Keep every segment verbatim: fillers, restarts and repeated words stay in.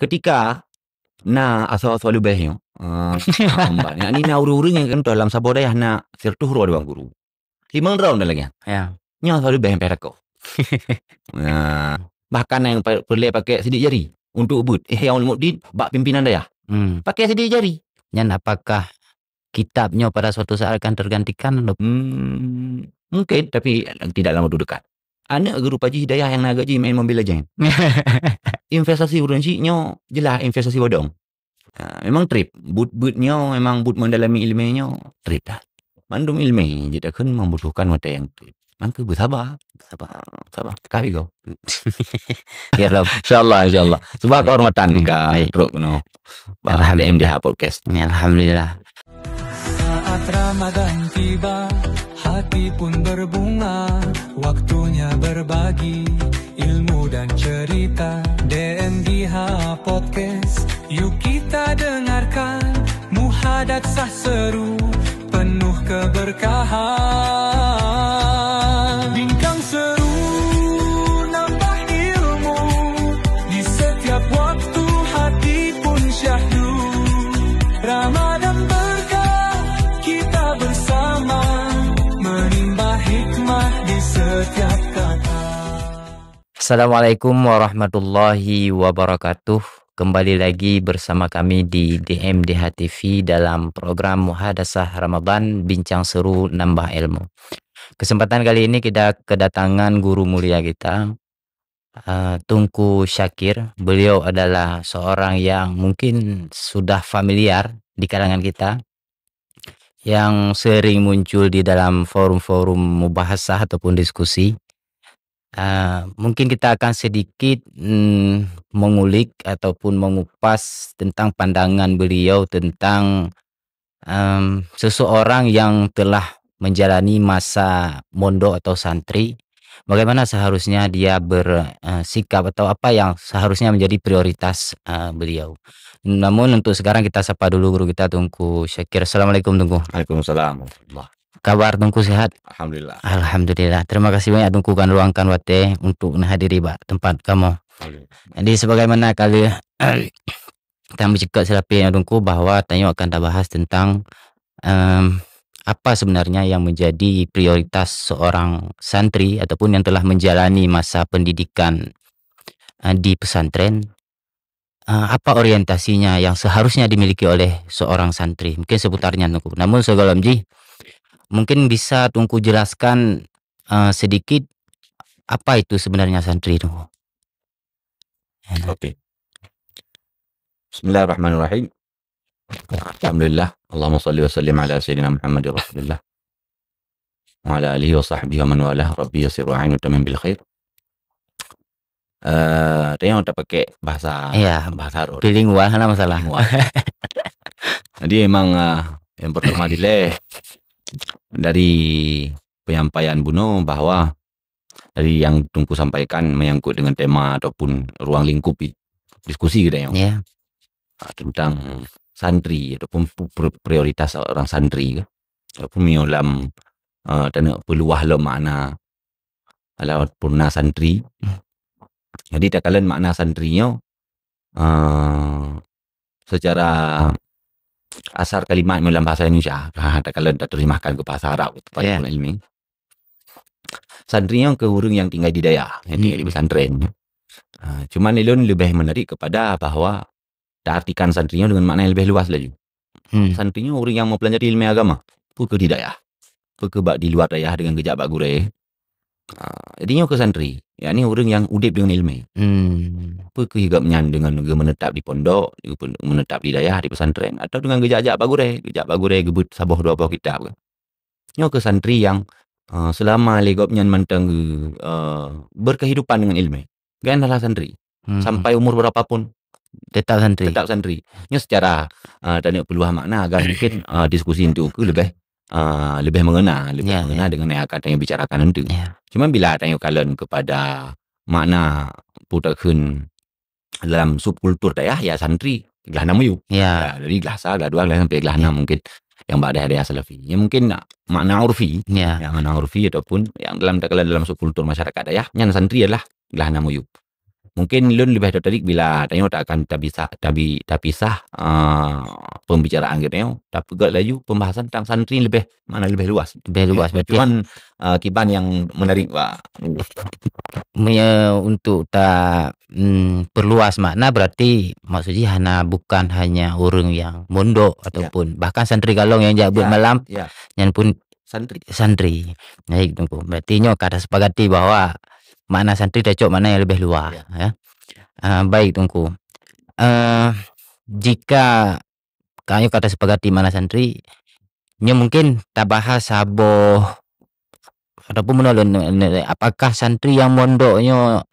Ketika na asoe-asoe leubeh nyoe, ah, yakni na ureuëng-ureuëng nyang keunong lam saboh dayah na sireutoh droe dua guru. Limong droe na lagée nyan. Ya. Nyoe asoe leubeh nyang payah lakoe. Nah, bahkan nyang pa-, peureulée pakai sidik jari untuk beuet. Ihya Ulumuddin bak pimpinan dayah. Hmm. Pakai sidik jari. Nyan apakah kitab nyoe pada suatu saat akan tergantikan? Hmm, mungkin, tapi tidak dalam waktu dekat. Aneuk guru Pak Haji Hidayah nyang na gaji main Mobile Legend. Investasi ureuëng syiek nyoe jeulaih investasi bodong. Ha, memang treb. Buet-buet nyoe memang buet mendalami ilmu nyoe treb dah. Mandum ilmu jeuet takheun membutuhkan watée nyang treb. Maka beusaba, beusaba, beusaba. Ka bego. Ya Rob. InsyaAllah, insyaAllah. Sebab kehormatan Hmm, ka baik. Trok keunoe. Bah, Alhamdulillah. D M D H Podcast. Ya, alhamdulillah. Saat Ramadan tiba, hati pun berbunga, waktunya berbagi ilmu dan cerita. D M D H Podcast, yuk kita dengarkan, muhadatsah seru, penuh keberkahan. Bincang seru, nambah ilmu, di setiap waktu hati pun syahdu. Ramadan berkah, kita bersama, menimba hikmah di setiap kata. Assalamualaikum warahmatullahi wabarakatuh. Kembali lagi bersama kami di D M D H T V dalam program Muhadasah Ramadan, Bincang Seru Nambah Ilmu. Kesempatan kali ini kita kedatangan guru mulia kita, eh, Teungku Syakir. Beliau adalah seorang yang mungkin sudah familiar di kalangan kita, yang sering muncul di dalam forum-forum mubahasah ataupun diskusi. Ah, mungkin kita akan sedikit, mm, mengulik ataupun mengupas tentang pandangan beliau tentang, em, seseorang yang telah menjalani masa mondok atau santri, bagaimana seharusnya dia ber-, eh, sikap atau apa yang seharusnya menjadi prioritas, eh, beliau. Namun untuk sekarang kita sapa dulu guru kita Teungku Syakir. Assalamualaikum Teungku. Waalaikumsalam warahmatullah. Kabar Teungku sehat? Alhamdulillah. Alhamdulillah. Terima kasih banyak Teungku kan luangkan watée untuk menghadiri bak tempat kamoe. Alhamdulillah. Jadi sebagaimana kali tanyoe cakap silapeh ngon Teungku bahwa tanyoe akan tabahas tentang, em, apa sebenarnya yang menjadi prioritas seorang santri ataupun yang telah menjalani masa pendidikan, eh, di pesantren. Eh, apa orientasinya yang seharusnya dimiliki oleh seorang santri? Mungkin seputar nyan Teungku. Namun sebelum jih, mungkin bisa Teungku jelaskan, eh, sedikit apa itu sebenarnya santri Teungku? Ya. Oke. Bismillahirrahmanirrahim. Alhamdulillah. Allahumma salli wa sallim ala sayyidina Muhammadin Rasulillah. Wa ala alihi wa sahbihi wa man walah. Rabbi yassir wa a'in wa tamim bil khair. Eh, tadi yang kita pakai bahasa, Iya. Bahasa Arab. Bilingual, hana masalah. Bilingual. Jadi memang, eh, yang pertama dileh dari penyampaian bunoe bahwa dari yang Teungku sampaikan menyangkut dengan tema ataupun ruang lingkup i-, diskusi kita yang, Ya. ah, tentang santri ataupun pu-, pri-, prioritas orang santri ke. Ataupun mio lam, eh, tanyoe peuluah lom makna ala purna santri. Hmm. Jadi takalon makna santri nyoe, eh, secara asal kalimat meulam bahasa Indonesia, ha, takalon taterjemahkan ke bahasa Arab, Ya. Ilmi. Santri nyoe ke ureuëng yang tinggal di dayah, yang tinggal di Hmm. pesantren. Ha, cuman ilôn lebih menarik kepada bahwa taartikan santri nyoe dengan makna yang lebih luas laju. Hmm. Santri nyoe ureuëng yang mempelajari ilmu agama, peu ke di dayah, peu ke bak di luar dayah dengan geujak bak gurée. Ha, jadi nyoe ke santri, yakni ureuëng yang udeb dengan ilmu. Hmm. Peu ke gobnyan dengan geumeunetap di pondok, geupe-, meunetap di dayah, di pesantren, atau dengan geujak-jak bak gurée, geujak bak gurée geubeuet saboh dua boh kitab ke. Nyoe ke santri yang, eh, selama lé gobnyan mantong, eh, berkehidupan dengan ilmu. Gobnyan adalah santri. Hmm. Sampai umur berapapun, Tetap santri. Tetap santri. Nyoe secara, eh, tanyoe peuluah makna agar mungkin, eh, diskusi untuk ke lebih, eh, lebih mengena, lebih Ya, mengena ya. dengan yang akan tanyoe bicarakan nanti. Ya. Cuma bila tanyoe kalon kepada makna peutakheun dalam subkultur dayah, ya santri, glah nam muyub. Ya. Ya, dari glah sa, glah dua, glah sampai glah nam Ya. mungkin yang bak dayah-dayah Salafi. Ya mungkin nak makna urfi. Ya. Ya, makna urfi ataupun yang dalam takalon dalam subkultur masyarakat dayah, nyan santri adalah glah nam muyub. Mungkin lôn leubeh tertarik bila tanyoe tak akan tabisa-, tabi-, tapisah, ah, pembicaraan geutanyoe, tapeugah laju pembahasan tentang santri leubeh, mana leubeh luas. Leubeh luas, berarti. Cuman, ah, kiban yang menarik, Pak. Me-, untuk ta-, mm, perluas makna, berarti maksud jih hana, bukan hanya ureuëng yang mondok, ya, ataupun bahkan santri galong yang jak buet, ya, malam, ya, nyan pun santri. Santri. Baik, Teungku. Berarti nyoe ka tasepakati bahwa makna santri tacok makna yang lebih luas, ya. Ya. Ah, baik, Teungku. Eh, jika ka nyoe ka tasepakati makna santri, nyoe mungkin tabahas saboh ataupun meunoe lôn, apakah santri yang mondok nyoe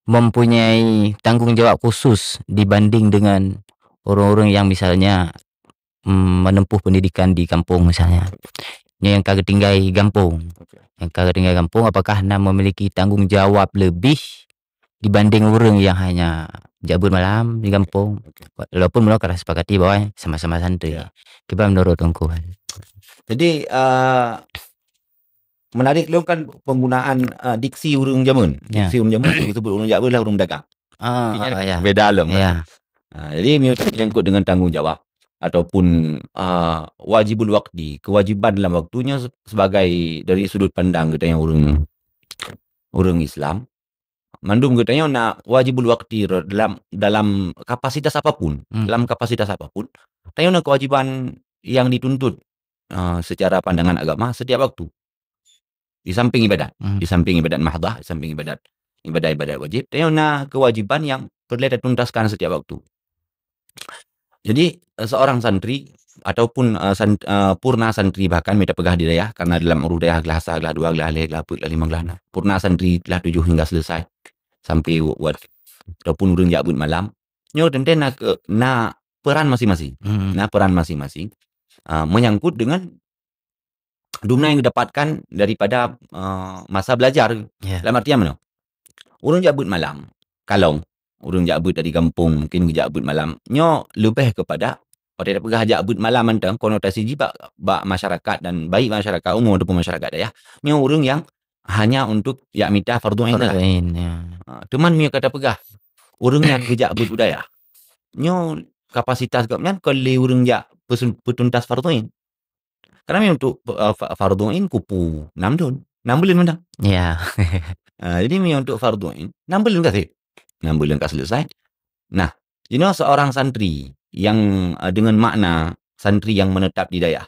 mempunyai tanggung jawab khusus dibanding dengan ureuëng-ureuëng yang misalnya, mm, menempuh pendidikan di kampung misalnya. Nyoe yang ka geutinggai gampông. Oke. Yang ka geutinggai gampông, apakah na memiliki tanggung jawab lebih dibanding ureuëng yang hanya jak buet malam di gampông? Oke. Walaupun meunoe ka sepakati bahwa sama-sama santri. Ya. Kiban menurut Teungku? Jadi, eh, menarik lom kan penggunaan, eh, diksi ureuëng jameun. Ya. Diksi ureuëng jameun, disebut ureuëng jak buet lah ureuëng dagang. Ah, ah, ya. Beda lom kan. Ya. Ah, jadi menyangkut dengan tanggung jawab ataupun, ah, wajibul waktu, kewajiban dalam waktunya se-, sebagai dari sudut pandang kita yang ureuëng, ureuëng Islam, mandum geutanyoe na wajibul waktu dalam, dalam kapasitas apapun, hmm, dalam kapasitas apapun, tanyoe na kewajiban yang dituntut, eh, secara pandangan agama setiap waktu. Di samping ibadat, hmm, di samping ibadat mahdah, di samping ibadat, ibadat-ibadat wajib, tanyoe na kewajiban yang perlu dituntaskan setiap waktu. Jadi, eh, seorang santri ataupun, eh, san-, eh, purna santri bahkan mita peugah di dayah, karena dalam ureuëng dayah glah sa, glah dua, glah lhée, glah peuet, glah limong, glah enam. Purna santri glah tujuh hingga selesai sampai wa-, wat ataupun ureuëng jak buet malam. Nyoe teuntée na ke, na peran masing-masing. Hmm. Na peran masing-masing, eh, menyangkut dengan dumna yang didapatkan daripada, eh, masa belajar. Ya. Dalam artian mana? Ureuëng jak buet malam, kalong, ureuëng jak buet dari gampông, mungkin geujak buet malam. Nyoe leubeh kepada, pada peugah jak buet malam mantong, konotasi jih bak, bak masyarakat dan baik masyarakat umum ataupun masyarakat dayah. Nyoe ureuëng yang hanya untuk jak mita fardu ain. Fardu ain, ya. Ha, teuma meunyoe ka tapeugah, ureuëng nyang geujak buet u dayah, nyoe kapasitas gobnyan kon lé ureuëng jak peusun-, peutuntas fardu ain. Karena memang untuk, eh, fa-, fardu ain kupu enam thon, enam buleuen mantong. Ya. Ah, jadi memang untuk fardu ain, enam buleuen ka sép. Enam buleuen ka selesai. Nah, jinoe seorang santri yang, eh, dengan makna santri yang menetap di dayah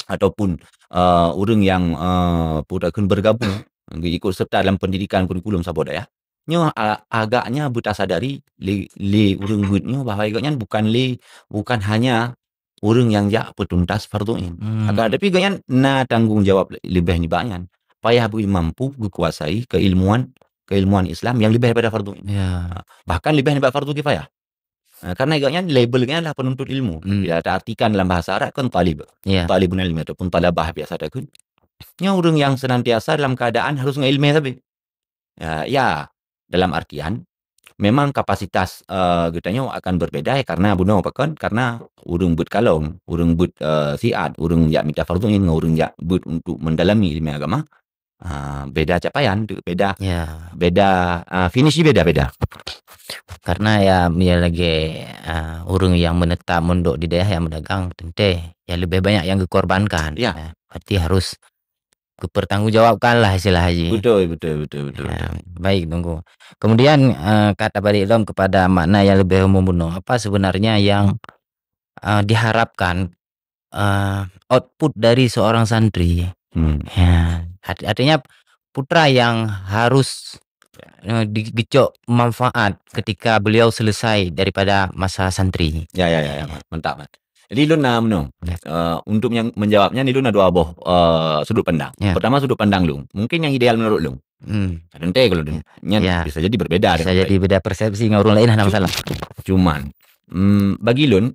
ataupun, eh, ureuëng yang, eh, peue takheun bergabung, ikut serta dalam pendidikan kurikulum saboh dayah. Nyoe a-, agaknya beutasadari lé, lé ureuëng buet nyoe bahwa gobnyan bukan lé, bukan hanya ureuëng nyang jak peutuntas fardu ain. Hmm. Akan tetapi gobnyan na tanggung jawab leubeh nibak nyan. Payah beu mampu geukuasai keilmuan, keilmuan Islam yang leubeh daripada fardu ain. Ya. Bahkan leubeh nibak fardu kifayah. Ha, karena gobnyan label gobnyan adalah penuntut ilmu. Hmm. Bila taartikan dalam bahasa Arab kan talib. Ya. Talibun ilmi ataupun talabah biasa takheun. Nyoe ureuëng yang senantiasa dalam keadaan harus ngon ilmu sabe. Ya, ya, dalam artian, memang kapasitas, eh, geutanyoe akan berbeda, ya, karena bunoe pakon, karena ureuëng buet kalong, ureuëng buet, eh, siat, ureuëng jak mita fardu ain ngon ureuëng jak buet untuk mendalami ilmu agama, ah, beda capaian tu, beda, ya, beda, ah, finish beda-beda. Karena ya, ya lagi, ah, ureuëng yang menetap mondok di dayah yang berdagang, teuntée ya lebih banyak yang dikorbankan. Ya. Ya, berarti harus dipertanggungjawabkan lah istilah jih. Betul, betul, betul, betul, ya, betul. Baik, Teungku. Kemudian, eh, ka tabalik lom kepada makna yang lebih umum bunoe. Apa sebenarnya yang, eh, diharapkan, eh, output dari seorang santri? Hmm. Ya, art-, artinya putra yang harus, eh, di-, dicok manfaat ketika beliau selesai daripada masa santri. Ya, ya, ya, ya. Ya. Mantap, man. Jadi lôn na meunoe. Ya. Eh, untuk yang menjawabnya ni lôn na dua boh, eh, sudut pandang. Ya. Pertama sudut pandang lôn. Mungkin yang ideal menurut lôn. Hmm. Teuntée kalau lôn. Ya. Nyan, ya, bisa jadi berbeda. Bisa jadi beda persepsi dengan orang lain, hana masalah. Cuman, mm, bagi lôn,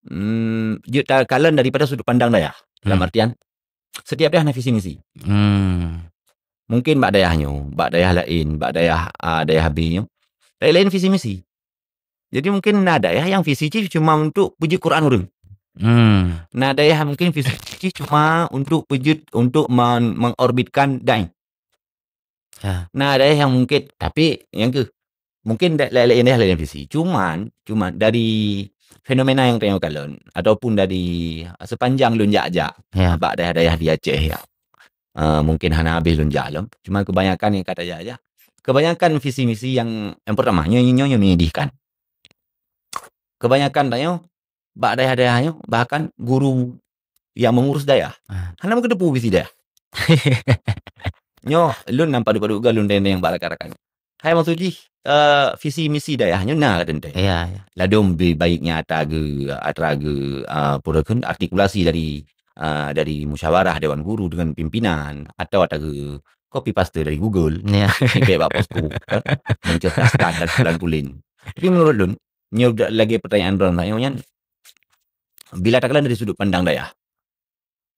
mm, jeuet takalon daripada sudut pandang dayah. Dalam, hmm, artian, setiap dayah na visi misi. Hmm. Mungkin bak dayah nyoe, bak dayah lain, bak dayah A, dayah B nyoe, lain-lain visi misi. Jadi mungkin na dayah yang visi jih cuma untuk peujeuet Quran ureuëng. Hmm. Na dayah mungkin visi jih cuma untuk peujeuet, untuk men-, mengorbitkan dai. Ya. Na dayah yang mungkin, tapi nyang keuh, Mungkin da-, laén-laén dayah laén visi. Cuman, cuman dari fenomena nyang tanyoe kalon ataupun dari, ah, sepanjang lôn jak-jak, ya, bak dayah-dayah di Aceh, ya. Ah, mungkin hana habéh lôn jak lom. Cuman kebanyakan nyang ka tajak-jak, kebanyakan visi misi yang, yang pertama, nyoe, nyoe, nyoe menyedihkan. Kebanyakan tanyoe bak dayah-dayah nyoe, bahkan guru yang mengurus dayah, ah, hana meugeuteupeue visi dayah. Nyoe lôn nampak duek-duek lôn dendeng bak rakan-rakan. Hai maksud jih, eh, visi misi dayah nyoe na teuntèe. Ya, ya. Ladôm bi-, baiknya atra geu-, atra geu-, eh, peue kheun, artikulasi dari, eh, dari musyawarah dewan guru dengan pimpinan atau atra geu-, copy paste dari Google. Ya. Ipek bak posko, kan? Mencerdaskan dan bulan pulen. Tapi menurut lôn, nyoe lagèe pertanyaan droeneuh nyan, bila takalon dari sudut pandang dayah.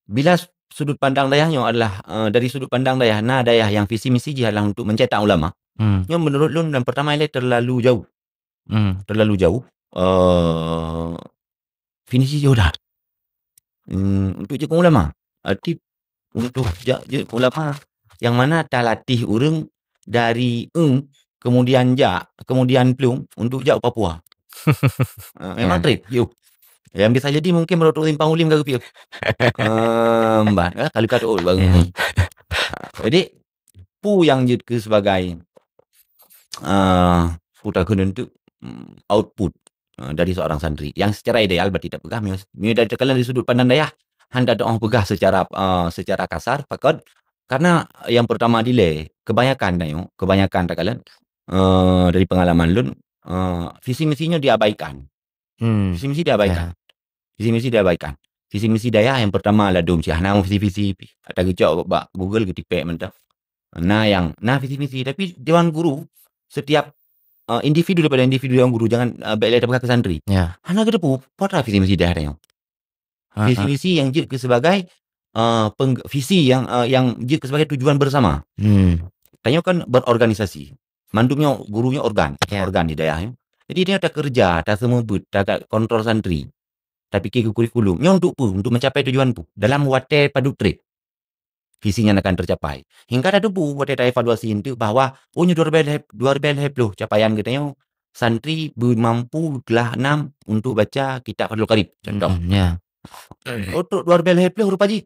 Bila sudut pandang dayah nyoe adalah, eh, dari sudut pandang dayah, na dayah yang visi misi jih adalah untuk mencetak ulama. Hmm. Nyoe menurut lôn, dan pertama ilèe terlalu jauh. Hmm. Terlalu jauh. Eh, visi jih dah. Hmm, untuk jeuet keu ulama. Arti untuk jak jeuet keu ulama yang mana talatih ureueng dari eng, kemudian jak, kemudian plueng untuk jak u Papua. Ah, memang, ya, treb, yuk. Yang bisa jadi mungkin meurot simpang ulim ka geupiôh. Ehm, bah, eh, kalau kata orang baru. Ya. Jadi, peue nyang jeuet keu sebagai, eh, peue takheun untuk, mm, output, eh, dari seorang santri. Yang secara ideal berarti tapeugah, mio, mio dari takalon dari sudut pandang dayah, hana tatu'oh peugah secara, eh, secara kasar, pakon, karena yang pertama dilèe, kebanyakan tanyoe, kebanyakan takalon, eh, dari pengalaman lôn, eh, visi misi nyoe diabaikan. Hmm. Visi misi diabaikan. Ya. Visi misi diabaikan. Visi misi dayah yang pertama ladôm cit hana visi-visi. Ata geucok bak Google geutipek mantong. Na yang, na visi misi, tapi dewan guru setiap, eh, individu daripada individu dewan guru, jangan, eh, bèk lé tapeugah keu santri. Ya. Hana geuteupeue, peue visi misi dayah tanyoe. Ha, ha. Visi misi yang jeuet keu sebagai, eh, peng-, visi yang, eh, yang jeuet keu sebagai tujuan bersama. Hmm. Tanyoe kan berorganisasi. Mandum nyoe guru nyoe organ, ya, organ di dayah nyoe. Jadi dia takeureuja, taseumeubeuet, takontrol santri, tapike keu kurikulum. Nyoe untuk peue? Untuk mencapai tujuan peue? Dalam watèe padub treb, visi nyan akan tercapai. Hingga tateupeue watèe taevaluasi enteuk bahwa, oh, nyoe dua ribèe lhèe, dua ribèe lhèe ploh capaian geutanyoe santri beumampu glah nam untuk baca kitab Fathul Qarib, contoh. Hmm, ya. Untuk dua ribèe lhèe ploh rupa jih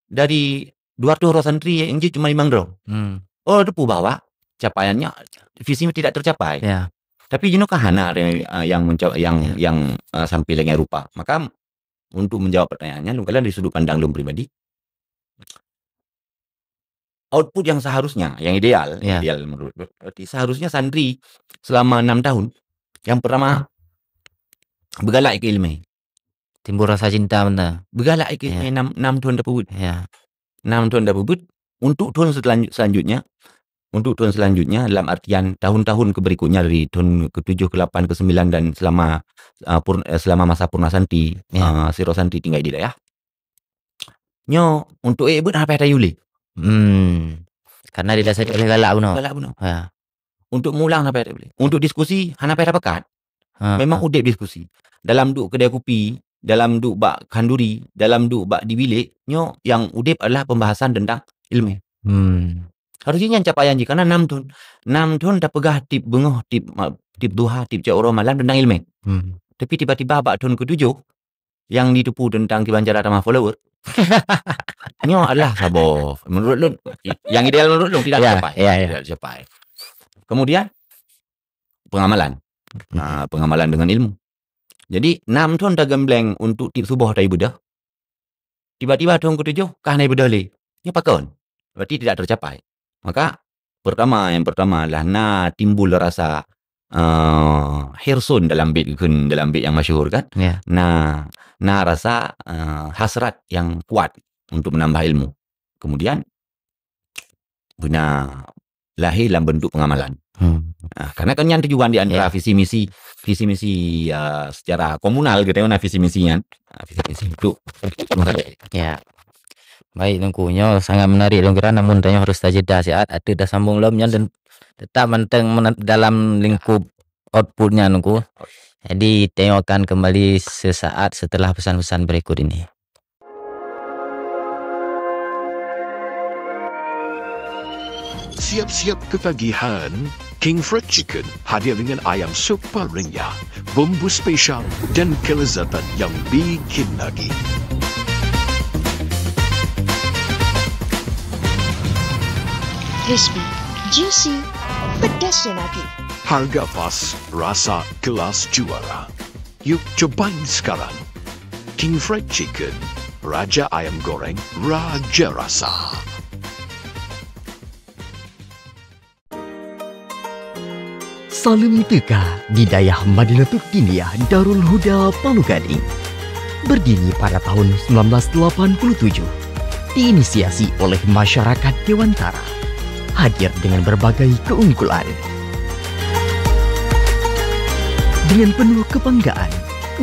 dari dua ratus droe santri yang jeuet cuma limong droe. Hmm. Oh, teupeue bahwa capaiannya, visi tidak tercapai. Ya. Tapi jinoe ka hana ada, uh, yang menca-, yang, ya, yang, uh, sampai lagèe rupa. Maka untuk menjawab pertanyaannya, lôn kalon dari sudut pandang lôn pribadi, output yang seharusnya, yang ideal, ya, ideal menurut lôn, berarti seharusnya santri selama enam tahun, yang pertama, beugalak keu ileumèe. Timbul rasa cinta mantong. Beugalak keu, ya, ileumèe enam, enam thôn tapeubuet. Ya. Enam thôn tapeubuet, untuk thôn selanju-, selanjutnya, untuk thôn selanjutnya, dalam artian tahun-tahun ke berikutnya, dari thôn ketujuh, kelapan, kesembilan, dan selama, uh, pur-, eh, selama masa purna santri, ya, uh, sidroe santri tinggai di dayah. Nyoe untuk ék beuet hana payah tayue lé. Hmm. Karena di dasar oleh galak bunoe. Galak bunoe. Ha. Untuk mulang hana payah tayue lé. Untuk diskusi hana payah tapeugah. Ha, memang, ha, udép diskusi. Dalam duek keudè kupi, dalam duek bak khanduri, dalam duek bak di bilék, nyoe nyang udép adalah pembahasan tentang ileumèe. Hmm. Harusnya nyan capaian jih, karena enam thôn. Enam thôn tapeugah tiep beungoh, tiep ma-, tiep duha, tiep cot uroe malam tentang ileumèe. Hmm. Tapi tiba-tiba bak thôn ketujoh, nyang jiteupeue tentang kiban cara tamah follower. Nyoe adalah saboh. Menurut lôn, yang ideal menurut lôn tidak, ya, tercapai. Ya, ya. Tidak tercapai. Kemudian, pengamalan. Hmm. Ah, pengamalan dengan ilmu. Jadi, enam thôn tagembleng untuk tiep suboh tayue beudôh. Tiba-tiba thôn ketujoh ka hana beudôh lé. Nyoe pakon? Berarti tidak tercapai. Maka, pertama, yang pertama adalah na timbul rasa, eh, hirsun dalam bait, dalam bait yang masyhur kan. Ya. Na, na rasa, eh, hasrat yang kuat untuk menambah ilmu. Kemudian, beuna lahé lam bentuk pengamalan. Hmm. Ah, karena kan nyan tujuan di antara, ya, visi misi, visi misi, ah, secara komunal gitu ya, nah, visi misi nyan. Ah, visi misi untuk, ya. Baik, Teungku. Nyoe sangat menarik lôn kira, namun tanyoe harus tajeda siat, ateueh tasambung lom nyan dan tetap mantong mena-, dalam lingkup output nyan, Teungku. Jadi, tanyoe akan kembali sesaat setelah pesan-pesan berikut ini. Siap-siap ketagihan, King Fried Chicken hadir dengan ayam super renyah, bumbu spesial, dan kelezatan yang bikin nagih. Crispy, juicy, pedasnya nagih. Harga pas, rasa kelas juara. Yuk cobain sekarang. King Fried Chicken, raja ayam goreng, raja rasa. Saleuem teuka di Dayah Madinatud Diniyah Darul Huda Palogading. Berdiri pada tahun sembilan belas delapan puluh tujuh, diinisiasi oleh masyarakat Dewantara, hadir dengan berbagai keunggulan. Dengan penuh kebanggaan,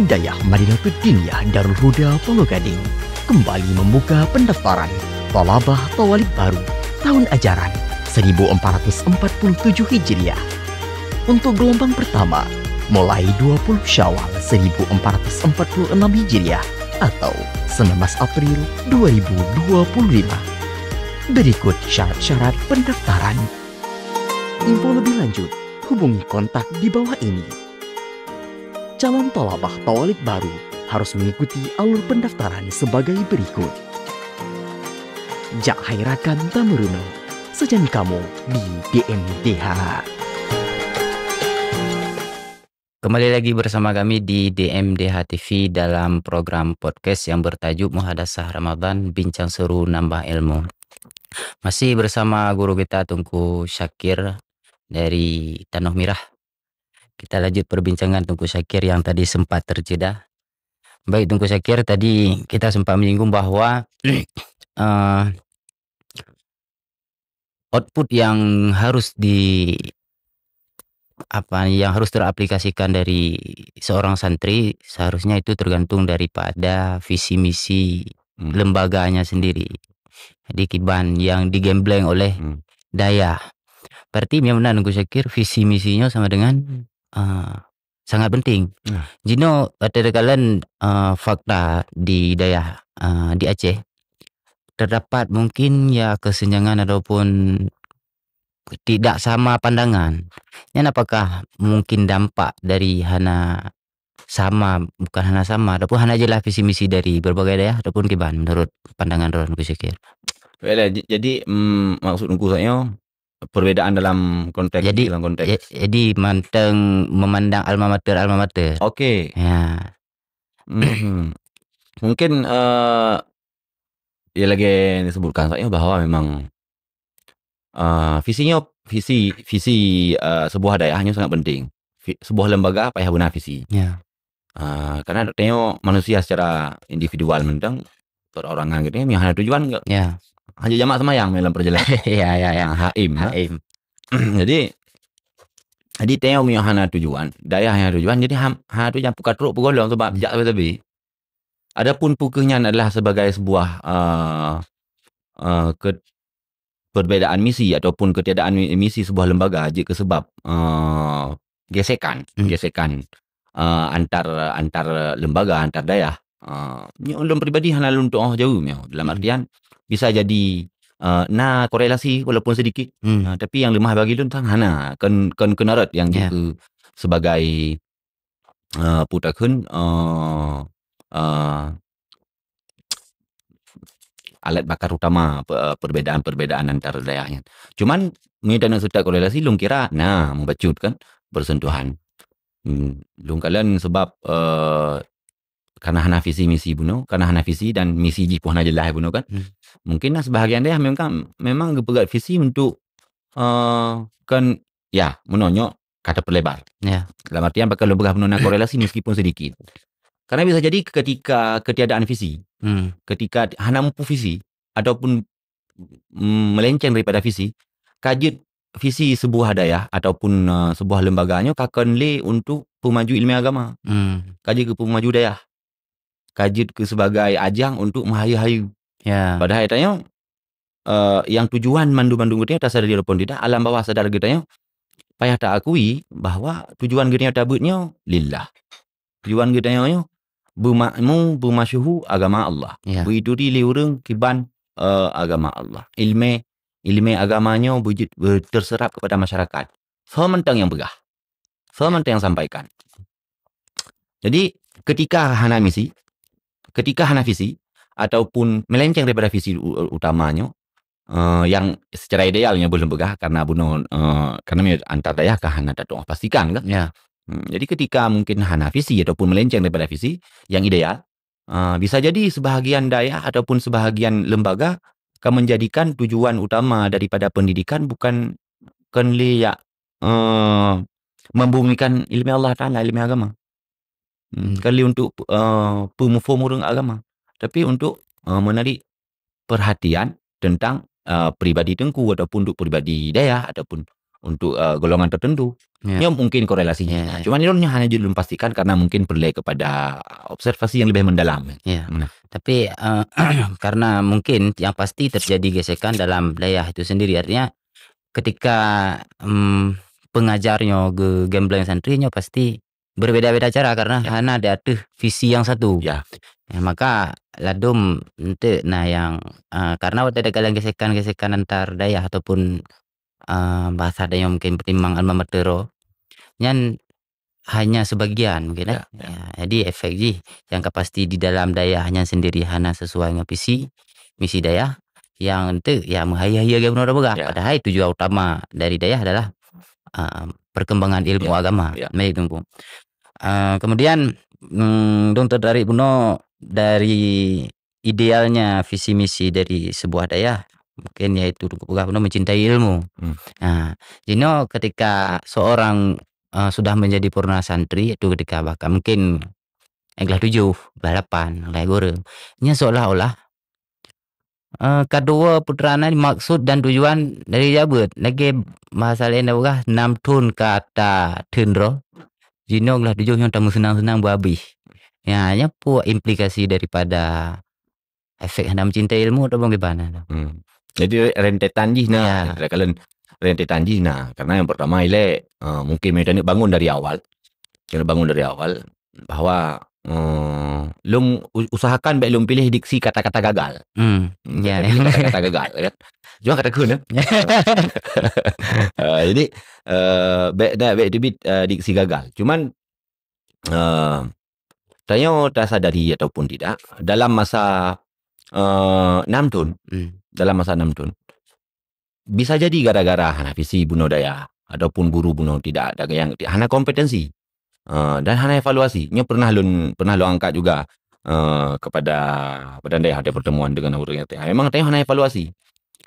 Dayah Madinatud Diniyah Darul Huda Palogading kembali membuka pendaftaran thalabah thawalib baru tahun ajaran seribu empat ratus empat puluh tujuh Hijriah. Untuk gelombang pertama, mulai dua puluh Syawal seribu empat ratus empat puluh enam Hijriah atau sembilan belas April dua ribu dua puluh lima. Berikut syarat-syarat pendaftaran. Info lebih lanjut, hubungi kontak di bawah ini. Calon thalabah thawalib baru harus mengikuti alur pendaftaran sebagai berikut. Jak hai rakan tameurunoe, sajan kamoe di D M D H. Kembali lagi bersama kami di D M D H T V dalam program podcast yang bertajuk Muhadasah Ramadan, Bincang Seru Nambah Ilmu. Masih bersama guru kita, Teungku Syakir dari Tanoh Mirah. Kita lanjut perbincangan Teungku Syakir yang tadi sempat terjeda. Baik, Teungku Syakir, tadi kita sempat menyinggung bahwa, eh, output yang harus di, apa, yang harus teraplikasikan dari seorang santri, seharusnya itu tergantung daripada visi misi Hmm. lembaganya sendiri. Jadi, kiban yang digembleng oleh Hmm. dayah. Berarti, memang benar, Teungku Syakir, visi misinya sama dengan, ah, sangat penting. Nah. Jinoe, kata-kata kalian, ah, fakta di dayah, ah, di Aceh, terdapat mungkin ya kesenjangan ataupun tidak sama pandangan. Nyan apakah mungkin dampak dari hana sama, bukan hana sama, ataupun hana jelas visi misi dari berbagai dayah, ataupun kiban menurut pandangan droen, Teungku Syakir? Baiklah, j-, jadi, mm, maksud Teungku saya, perbedaan dalam konteks, Jadi, dalam konteks. ja-, jadi manteng memandang alma mater, alma mater. Okey. Ya. Mm. Mungkin, eh, ya lagi disebutkan saya bahwa memang, eh, visinya, visi, visi, eh, sebuah dayah nyoe sangat penting. Vi-, sebuah lembaga payah beuna visi. Ya. Ah, karena tengok manusia secara individual mantong, perorangan gitu, yang hana tujuan, Ya. hanya jamak semayang dalam perjalanan. Ya, ya, ya. Ah, haim, ya. Haim. Jadi, jadi tengok yang hana tujuan, dayah yang hana tujuan, jadi ham-, hana tujuan, pukat truk pegolong sebab jak sabe-sabe. Adapun pukeuh nyan adalah sebagai sebuah, eh, eh, ke-, perbedaan misi ataupun ketiadaan mi-, misi sebuah lembaga jeuet keu sebab, eh, gesekan, Hmm. gesekan, eh, antar, antar lembaga, antar dayah. Eh, nyoe ulôn pribadi hana lôn tuoh jaweueb nyoe. Dalam Hmm. artian, bisa jadi, eh, na korelasi walaupun sedikit. Hmm. Eh, tapi yang leumah bagi lôn sang hana, kon, kon keunarat yang Ya. jeuet keu sebagai, eh, peue takheun, eh, eh, alat bakar utama pe-, perbedaan-perbedaan antar dayah nyan. Cuman, meunyoe taneuk seutôt korelasi, lôn kira na meubacut kan, bersentuhan. Hmm, lôn kalon sebab, eh, karena hana visi misi bunoe, karena hana visi dan misi jih pun hana jelas bunoe kan. Hmm. Mungkin na sebahagian dayah memang, memang geupeugah visi untuk, eh, kan, ya, meunoe nyoe ka teupeuleubar. Ya. Dalam artian, pakon lôn peugah bunoe na korelasi meskipun sedikit. Karena bisa jadi ketika ketiadaan visi, Hmm. ketika hana muphom visi, ataupun, mm, melenceng daripada visi, ka jeuet visi sebuah dayah ataupun, eh, sebuah lembaga nyoe ka kon lé untuk pemaju ilmu agama. Hmm. Ka jeuet keu pemaju dayah. Ka jeuet keu sebagai ajang untuk meuhayeue-hayeue. Ya. Padahai tanyoe, eh, yang tujuan mandum-mandum geutanyoe tasadari ataupun tidak, alam bawah sadar geutanyoe payah taakui bahwa tujuan geutanyoe tabeuet nyoe lillah. Tujuan geutanyoe nyoe beumakmu, beumasyuhu agama Allah. Ya. Beuituri lé ureuëng kiban, eh, agama Allah. Ilmé, ilmé agama nyoe beujeuet, be-, terserap kepada masyarakat. Soe mantong nyang peugah? Soe mantong nyang sampaikan? Jadi, ketika hana misi, ketika hana visi, ataupun melenceng daripada visi u-, utama nyoe, eh, yang secara ideal nyoe boleh peugah karena bunoe, eh, karena antar dayah ka hana tatu'oh pastikan kan? Ya. Hmm, jadi ketika mungkin hana visi ataupun melenceng daripada visi, yang ideal, eh, bisa jadi sebahagian dayah ataupun sebahagian lembaga ka menjadikan tujuan utama daripada pendidikan bukan, kon lé jak, eh, membumikan ilmu Allah Taala, ilmu agama. Hmm, kon lé untuk, eh, peumuphom ureuëng agama, tapi untuk, eh, menarik perhatian tentang, eh, pribadi teungku ataupun untuk pribadi dayah ataupun untuk, eh, golongan tertentu. Ya. Nyoe mungkin korelasinya. Ya. Cuman nyoe hana jeuet lôn pastikan karena mungkin perlu kepada observasi yang lebih mendalam. Ya. Nah. Tapi, eh, karena mungkin yang pasti terjadi gesekan dalam dayah itu sendiri. Artinya ketika, em, pengajarnya ge-, gambling santri nyoe pasti berbeda-beda cara karena, ya, hana di ateueh visi yang satu. Ya. Ya, maka ladum enteuk nah yang, eh, karena watée ada kalian gesekan-gesekan antar dayah ataupun, eh, bahasa ada yang mungkin pertimbang alma mater, nyan hanya sebagian mungkin, eh. Ya, ya. Ya, jadi efek jih yang ka pasti di dalam dayah nyan sendiri hana sesuai dengan visi, misi dayah, yang enteuk ya meuhayeu-hayeu lagée bunoe peugah. Ya. Padahai tujuan utama dari dayah adalah, eh, perkembangan ilmu, ya, agama. Ya. Baik, Teungku. Eh, kemudian, mm, dong tertarik bunoe dari idealnya visi misi dari sebuah dayah, mungkin yaitu Teungku peugah bunoe mencintai ilmu. Hmm. Nah, jinoe ketika seorang, eh, sudah menjadi purna santri, itu ketika bahkan mungkin kelas tujuh, kelas lapan, kelas guru. Nya seolah-olah, eh, kedua putra na maksud dan tujuan dari jabat. Lagi bahasa lain dah peugah, enam thon ka ta theun droe. Jinoe kelas tujuh nyoe tameuseunang-seunang beuhabéh. Ya, nyan peue implikasi daripada efek hana mencintai ilmu atau bagaimana tu? Hmm. Jadi rentetan jih nah, ya, kalian rentetan jih nah. Karena yang pertama ilek, eh, mungkin mereka ni bangun dari awal. Kena bangun dari awal bahwa, eh, lôn u-, usahakan baik lôn pilih diksi kata-kata gagal. Hmm. Hmm, ya. Pilih kata-kata gagal, ya kan? Cuma kata kena. Eh, jadi, eh, baik dah, baik teubiet, eh, diksi gagal. Cuman, eh, tanyoe tasadari ataupun tidak, dalam masa, eh, enam thon, hmm, dalam masa enam thon, bisa jadi gara-gara hana visi bunoe dayah ataupun guru bunoe tidak ada yang hana kompetensi, eh, dan hana evaluasi. Nyoe pernah lôn, pernah lôn angkat juga, eh, kepada badan dayah ada pertemuan dengan orang yang memang tanyoe hana evaluasi.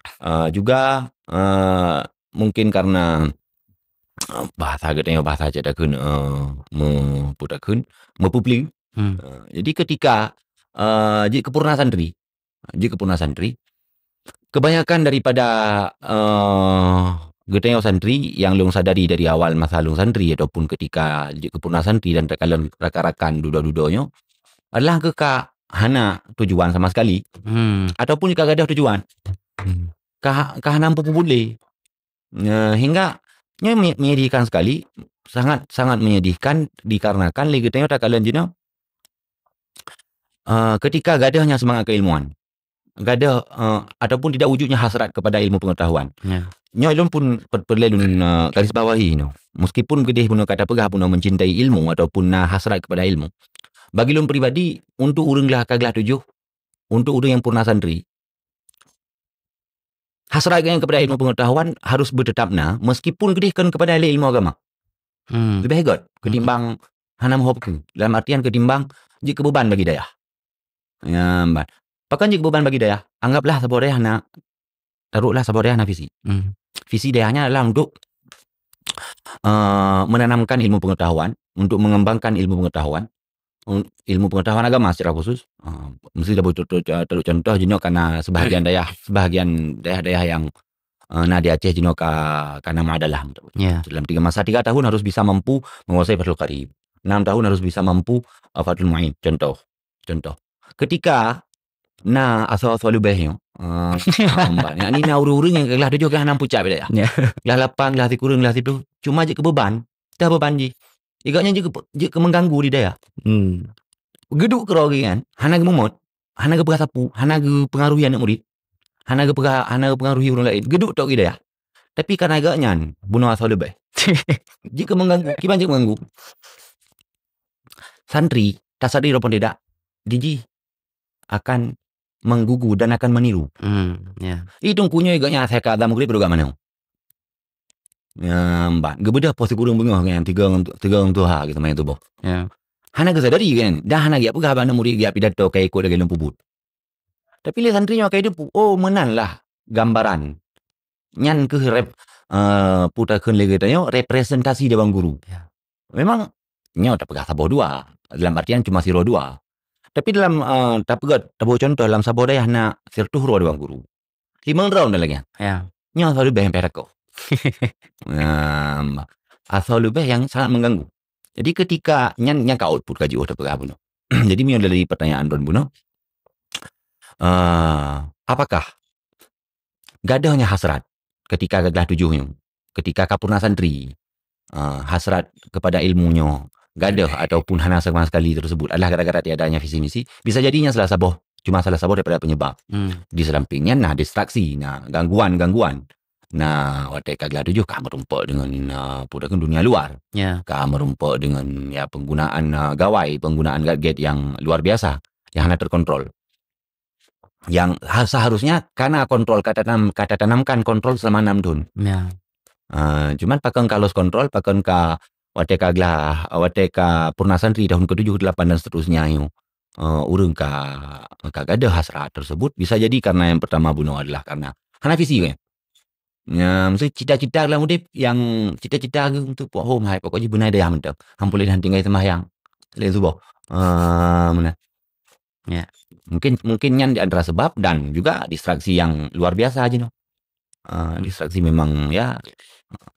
Eh, juga, eh, mungkin karena, eh, bahasa geutanyoe bahasa cit takheun, eh, me-, peue takheun, meupeupli. Hmm. Eh, jadi ketika, eh, jeuet keu purna santri, jeuet keu purna santri, kebanyakan daripada, eh, geutanyoe santri yang lôn sadari dari awal masa lôn santri ataupun ketika jeuet keu purna santri dan takalon rakan-rakan dudoe-dudoe nyoe adalah keu ka hana tujuan sama sekali. Hmm. Ataupun ka gadôh tujuan. Hmm. Ka, ka hana mampu peubuet lé. Nah, hingga nyoe me-, menyedihkan sekali, sangat, sangat menyedihkan dikarenakan lé geutanyoe takalon jinoe, eh, ketika gadôh nyang seumangat keilmuan, gadôh, eh, ataupun tidak wujudnya hasrat kepada ilmu pengetahuan. Ya. Nyoe lôn pun per-, peureulée lôn, eh, garis bawahi nyoe. Meskipun geudeh bunoe ka tapeugah bunoe mencintai ilmu ataupun na hasrat kepada ilmu, bagi lôn pribadi, untuk ureuëng glah ka glah tujoh, untuk ureuëng nyang purna santri, hasrat geutanyoe kepada ilmu pengetahuan harus beuteutap na, meskipun geudeh kon kepada ahli ilmu agama. Hmm. Leubeh göt ketimbang hana meuhöb keu. Dalam artian ketimbang jeuet keu beban bagi dayah. Ya, ban. Pakon jeuet keu beban bagi dayah? Anggaplah saboh dayah na, taroklah saboh dayah na visi. Hmm. Visi dayahnya adalah untuk, eh, menanamkan ilmu pengetahuan, untuk mengembangkan ilmu pengetahuan, un-, ilmu pengetahuan agama secara khusus. Ah, mesti dah betul-betul, eh, taruh contoh jinoe karena sebahagian dayah, sebahagian dayah-dayah yang, eh, na di Aceh jinoe ka, ka na muadalah. Ya. Dalam tiga masa tiga tahun harus bisa mampu menguasai Fathul Qarib. Enam tahun harus bisa mampu, eh, Fathul Muin. Contoh. Contoh. Ketika na asoe-asoe leubeh nyoe, eh, hamba. Yakni na ureuëng-ureuëng nyang kelas tujoh ka hana pucak beda ya. Ya. Kelas lapan, kelas sikureueng, kelas siplôh. Cuma jeuet keu beban. Dah beban jih. Igak nyan jeuet keu, jeuet keu mengganggu di dayah. Hmm. Geuduek keudroe geuh kan, hana geumumot, hana geupeugah sapeue, hana geupengaruhi aneuk murit, hana geupeugah, hana geupengaruhi ureuëng laén. Geuduek tok di dayah. Tapi karena geuh nyan bunoe asoe leubeh. Jeuet keu mengganggu, kiban jeuet mengganggu. Santri, tasadari ataupun tidak, dijih akan menggugu dan akan meniru. Hmm, ya. Itu kunyoe geuh nyan asai ka azan maghrib dua manoe. Ya, mbat. Geubeudôh poh sikureueng beungoh nyan tiga, tiga tuha gitu main tuboh. Ya. Hana geusadari kan, dan hana geupeugah bak aneuk murit geupidato ka ikot lagée lôn peubuet. Tapi lé santri nyoe ka ideupu, oh, meunan lah gambaran. Nyan keuh rep-, eh, putakheun lé geutanyoe representasi dewan guru. Ya. Memang nyoe tapeugah saboh dua, dalam artian cuma sidroe dua. Tapi dalam, eh, tapeugah, taboh contoh dalam saboh dayah na sireutoh droe dewan guru. Limong droe dan lagée nyan. Ya. Nyoe asoe leubeh nyang payah takot. Nah, asoe leubeh yang sangat mengganggu. Jadi ketika nyan, nyan ka output ka jiôh tapeugah bunoe. Jadi meunyoe dari pertanyaan droen bunoe, eh, apakah gadôh nyan hasrat ketika ka glah tujoh nyoe, ketika ka purna santri, eh, hasrat kepada ilmu nyoe gadôh ataupun hana sama sekali tersebut adalah gara-gara tiadanya visi misi? Bisa jadi nyan salah saboh, cuma salah saboh daripada penyebab. Hmm. Di samping nyan na distraksi, na gangguan-gangguan. Na watée ka glah tujoh ka meurumpok dengan, eh, apa tu, dunia luar. Ya. Ka meurumpok dengan, ya, penggunaan, eh, gawai, penggunaan gadget yang luar biasa, yang hana terkontrol. Yang ha-, seharusnya kana kontrol, ka tatanam, ka tatanamkan kontrol selama enam thon. Ya. Ah, cuman pakon ka lost control, pakon ka watée ka glah, watée ka purna santri tahun ketujuh, delapan dan seterusnya nyoe, eh, ureuëng ka, ka gadôh hasrat tersebut, bisa jadi karena yang pertama bunoe adalah karena hana visi kan. Ya, mesti cita-cita dalam udép yang cita-cita geuh untuk puak hom hai, pokok jih beuna dayah mantong. Han puléh han tinggai seumayang. Laén suboh. Ah, meunan. Ya. Mungkin, mungkin nyan di antara sebab dan juga distraksi yang luar biasa jinoe. Ah, distraksi memang, ya,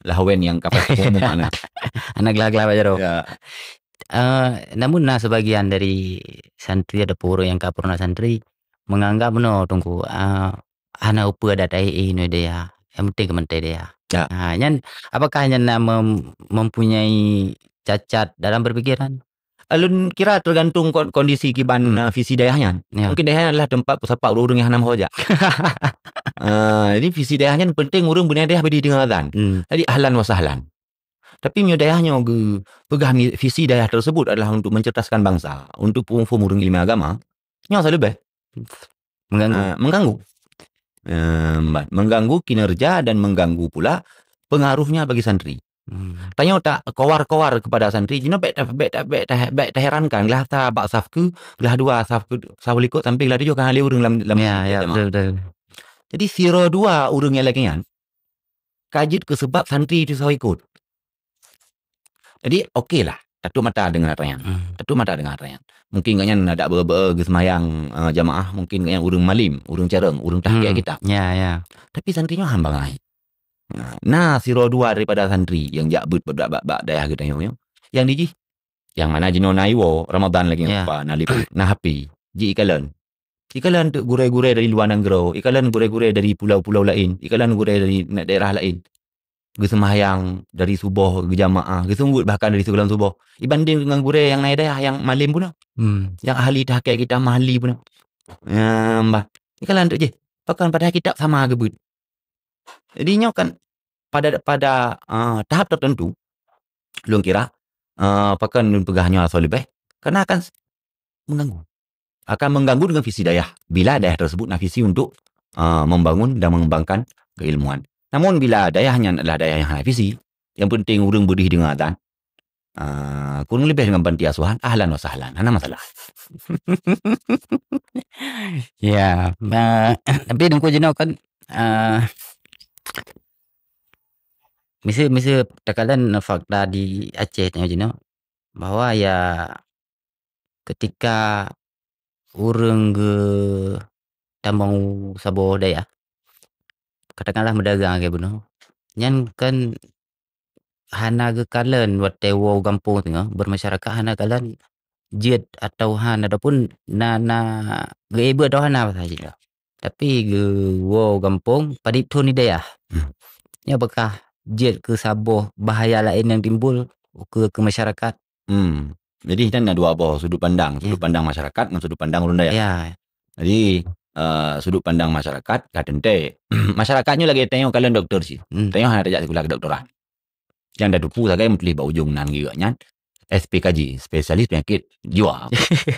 lawen yang kapai makna. Anak glah-glah baca tu. Ya. Eh, namun na sebagian dari santri ataupun ureuëng nyang ka purna santri menganggap bunoe Teungku, eh, hana upeue adat tahi inoe dayah, yang penting keumanté dayah. Ya. Ha, nyan apakah nyan na mem-, mempunyai cacat dalam berpikiran? Alun kira tergantung kon-, kondisi kiban, hmm, eh, visi dayah nyan. Ya. Mungkin dayah nyan adalah tempat peusapat ureuëng-ureuëng nyang hana meuho jak. Eh, jadi visi dayah nyan penting ureuëng beuna dayah badi deungon azan. Hmm. Jadi ahlan wa sahlan. Tapi meunyoe dayah nyoe geupeugah mi-, visi dayah tersebut adalah untuk mencerdaskan bangsa, untuk peuphom ureuëng ileumèe agama, nyoe asoe leubeh. Mengganggu. Ah, mengganggu. Em, ba-, mengganggu kinerja dan mengganggu pula pengaruhnya bagi santri. Hmm. Tanyoe tak kowar-kowar kepada santri, jinoe bèk ta-, bèk ta-, bèk ta-, bèk taherankan, glah sa bak saf keu, glah dua saf keu, saf likot sampai glah tujoh ka lhèe ureuëng lam, lam, ya, ya, jamaah. Betul, betul. Jadi sidroe dua ureuëng nyang lagèe nyan, ka jeuet keu seubab santri teusawa ikot. Jadi, oke lah, tatup mata deungon atra nyan. Hmm. Tatup mata deungon atra nyan. Mungkin gobnyan adak beu-beu geuseumayang, eh, jamaah, mungkin gobnyan ureuëng malem, ureuëng carông, ureuëng tahqiq, hmm, kitab. Ya, ya. Tapi santri nyoe han bangai. Nah, na sidroe dua daripada santri nyang jak beuet bak, bak, bak dayah geutanyoe nyoe. Nyang dijih, nyang mana jinoe na iwoe Ramadan lagèe, ya, apa, na liput, na H P, jikalon. Ikalon teuk gurèe-gurèe dari luwa nanggroe, ikalon gurèe-gurèe dari pulau-pulau laén, ikalon gurèe dari na-, daerah laén. Geuseumayang dari suboh, geujamaah, geuseumeubeuet bahkan dari sigohlom suboh. Ibandeng deungon gurèe nyang na dayah nyang malem bunoe. Hmm. Nyang ahli tahqiq kitab mahali bunoe. Nyang bah. Ikalon teuk jih. Pakon padahai kitab sama geubeuet. Jadi nyoe kan pada, pada, ah, tahap tertentu, lôn kira, ah, pakon lôn peugah nyoe asoe leubeh, karena akan s-, mengganggu. Akan mengganggu dengan visi dayah. Bila dayah tersebut na visi untuk, ah, membangun dan mengembangkan keilmuan. Namun bila dayah nyan adalah dayah nyang hana visi, nyang penting ureuëng beudeh deungon azan, ah, kurang lebih dengan panti asuhan, ahlan wa sahlan, hana masalah. Ya, ma-, tapi Teungku jinoe kan, ah, miseu, miseu takalon fakta di Aceh nyoe jinoe, bahwa ya ketika ureuëng geutamong u saboh dayah, katakanlah meudagang lagèe bunoe, nyan kan hana geukalon watèe woe u gampông singoh, bermasyarakat hana kalon jeuet atawa han, ataupun na, na geuék beuet atawa hana masa jih. Tapi geuwoe u gampông, padit thon di dayah. Hmm. Nyoe apakah jeuet keu saboh bahaya laén nyang timbul keu, keu masyarakat? Hmm. Jadi, nyan na dua boh sudut pandang, sudut, ya, pandang masyarakat ngon sudut pandang ureuëng dayah. Ya. Jadi, eh, sudut pandang masyarakat, ka teuntèe. Masyarakat nyoe lagèe tanyoe kalon dokto cit. Hmm. Tanyoe hana tajak sikula kedoktoran. Nyang tateupeue sagai meutuléh bak ujong nan geuh nyan, S P K J, spesialis penyakit jiwa.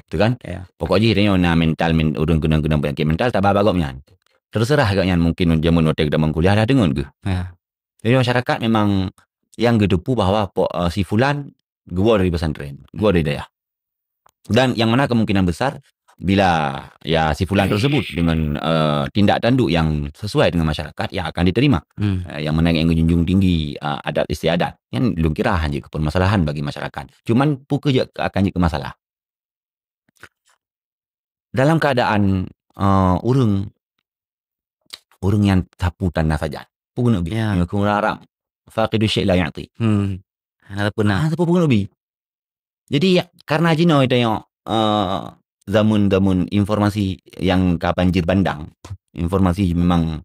Betul kan? Ya. Pokok jih tanyoe na mental, men-, ureueng keunong-keunong penyakit mental, taba bak gobnyan. Terserah gobnyan mungkin jameun watèe geutamong kuliah dah deungon geuh. Ya. Jadi masyarakat memang nyang geuteupeue bahwa po-, eh, si fulan geuwoe dari pesantren, geuwoe dari dayah. Dan yang mana kemungkinan besar bila, ya, si fulan tersebut dengan, eh, tindak tanduk yang sesuai dengan masyarakat, ya, akan diterima. Hmm. Eh, yang mana yang menjunjung tinggi, eh, adat istiadat. Nyan lôn kira hanya keu permasalahan bagi masyarakat. Cuman peue keu akan jeuet keu masalah. Dalam keadaan, eh, ureueng, ureueng nyang sapeue tan na sajan. Peue keuneuk bi? Ya. Nyoe keu ureueng Arab. Faqidu syai' la yu'ti. Hmm. Hana sapeue na. Hana sapeue, peue keuneuk bi. Jadi, ya, karena jinoe tanyoe, eh, zaman-zaman informasi nyang ka banjir bandang, informasi memang,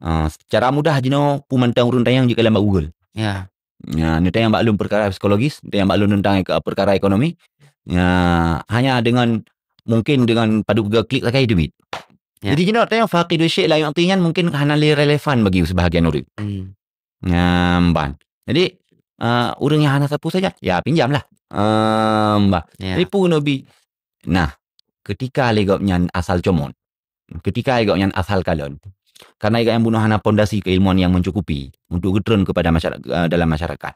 eh, secara mudah jinoe peue mantong ureueng tanyong jeuet kalon bak Google. Ya. Ya, neutanyong bak lôn perkara psikologis, neutanyong bak lôn teuntang eko-, perkara ekonomi. Ya, hanya dengan, mungkin dengan padub tiga klik sagai teubiet. Ya. Jadi jinoe tanyoe faqidu syai' la yu'ti nyan mungkin hana lé relevan bagi sebahagian ureueng. Hmm. Nyang ban. Jadi, eh, ureueng nyang hana sapeue sajan, ya pinjam lah. Em, bah. Ya. Jadi peue keuneuk bi. Nah, ketika lé gobnyan asal comot, ketika lé gobnyan asal kalon, karena gobnyan bunoe hana pondasi keilmuan yang mencukupi untuk geutreun kepada masyara-, eh, dalam masyarakat.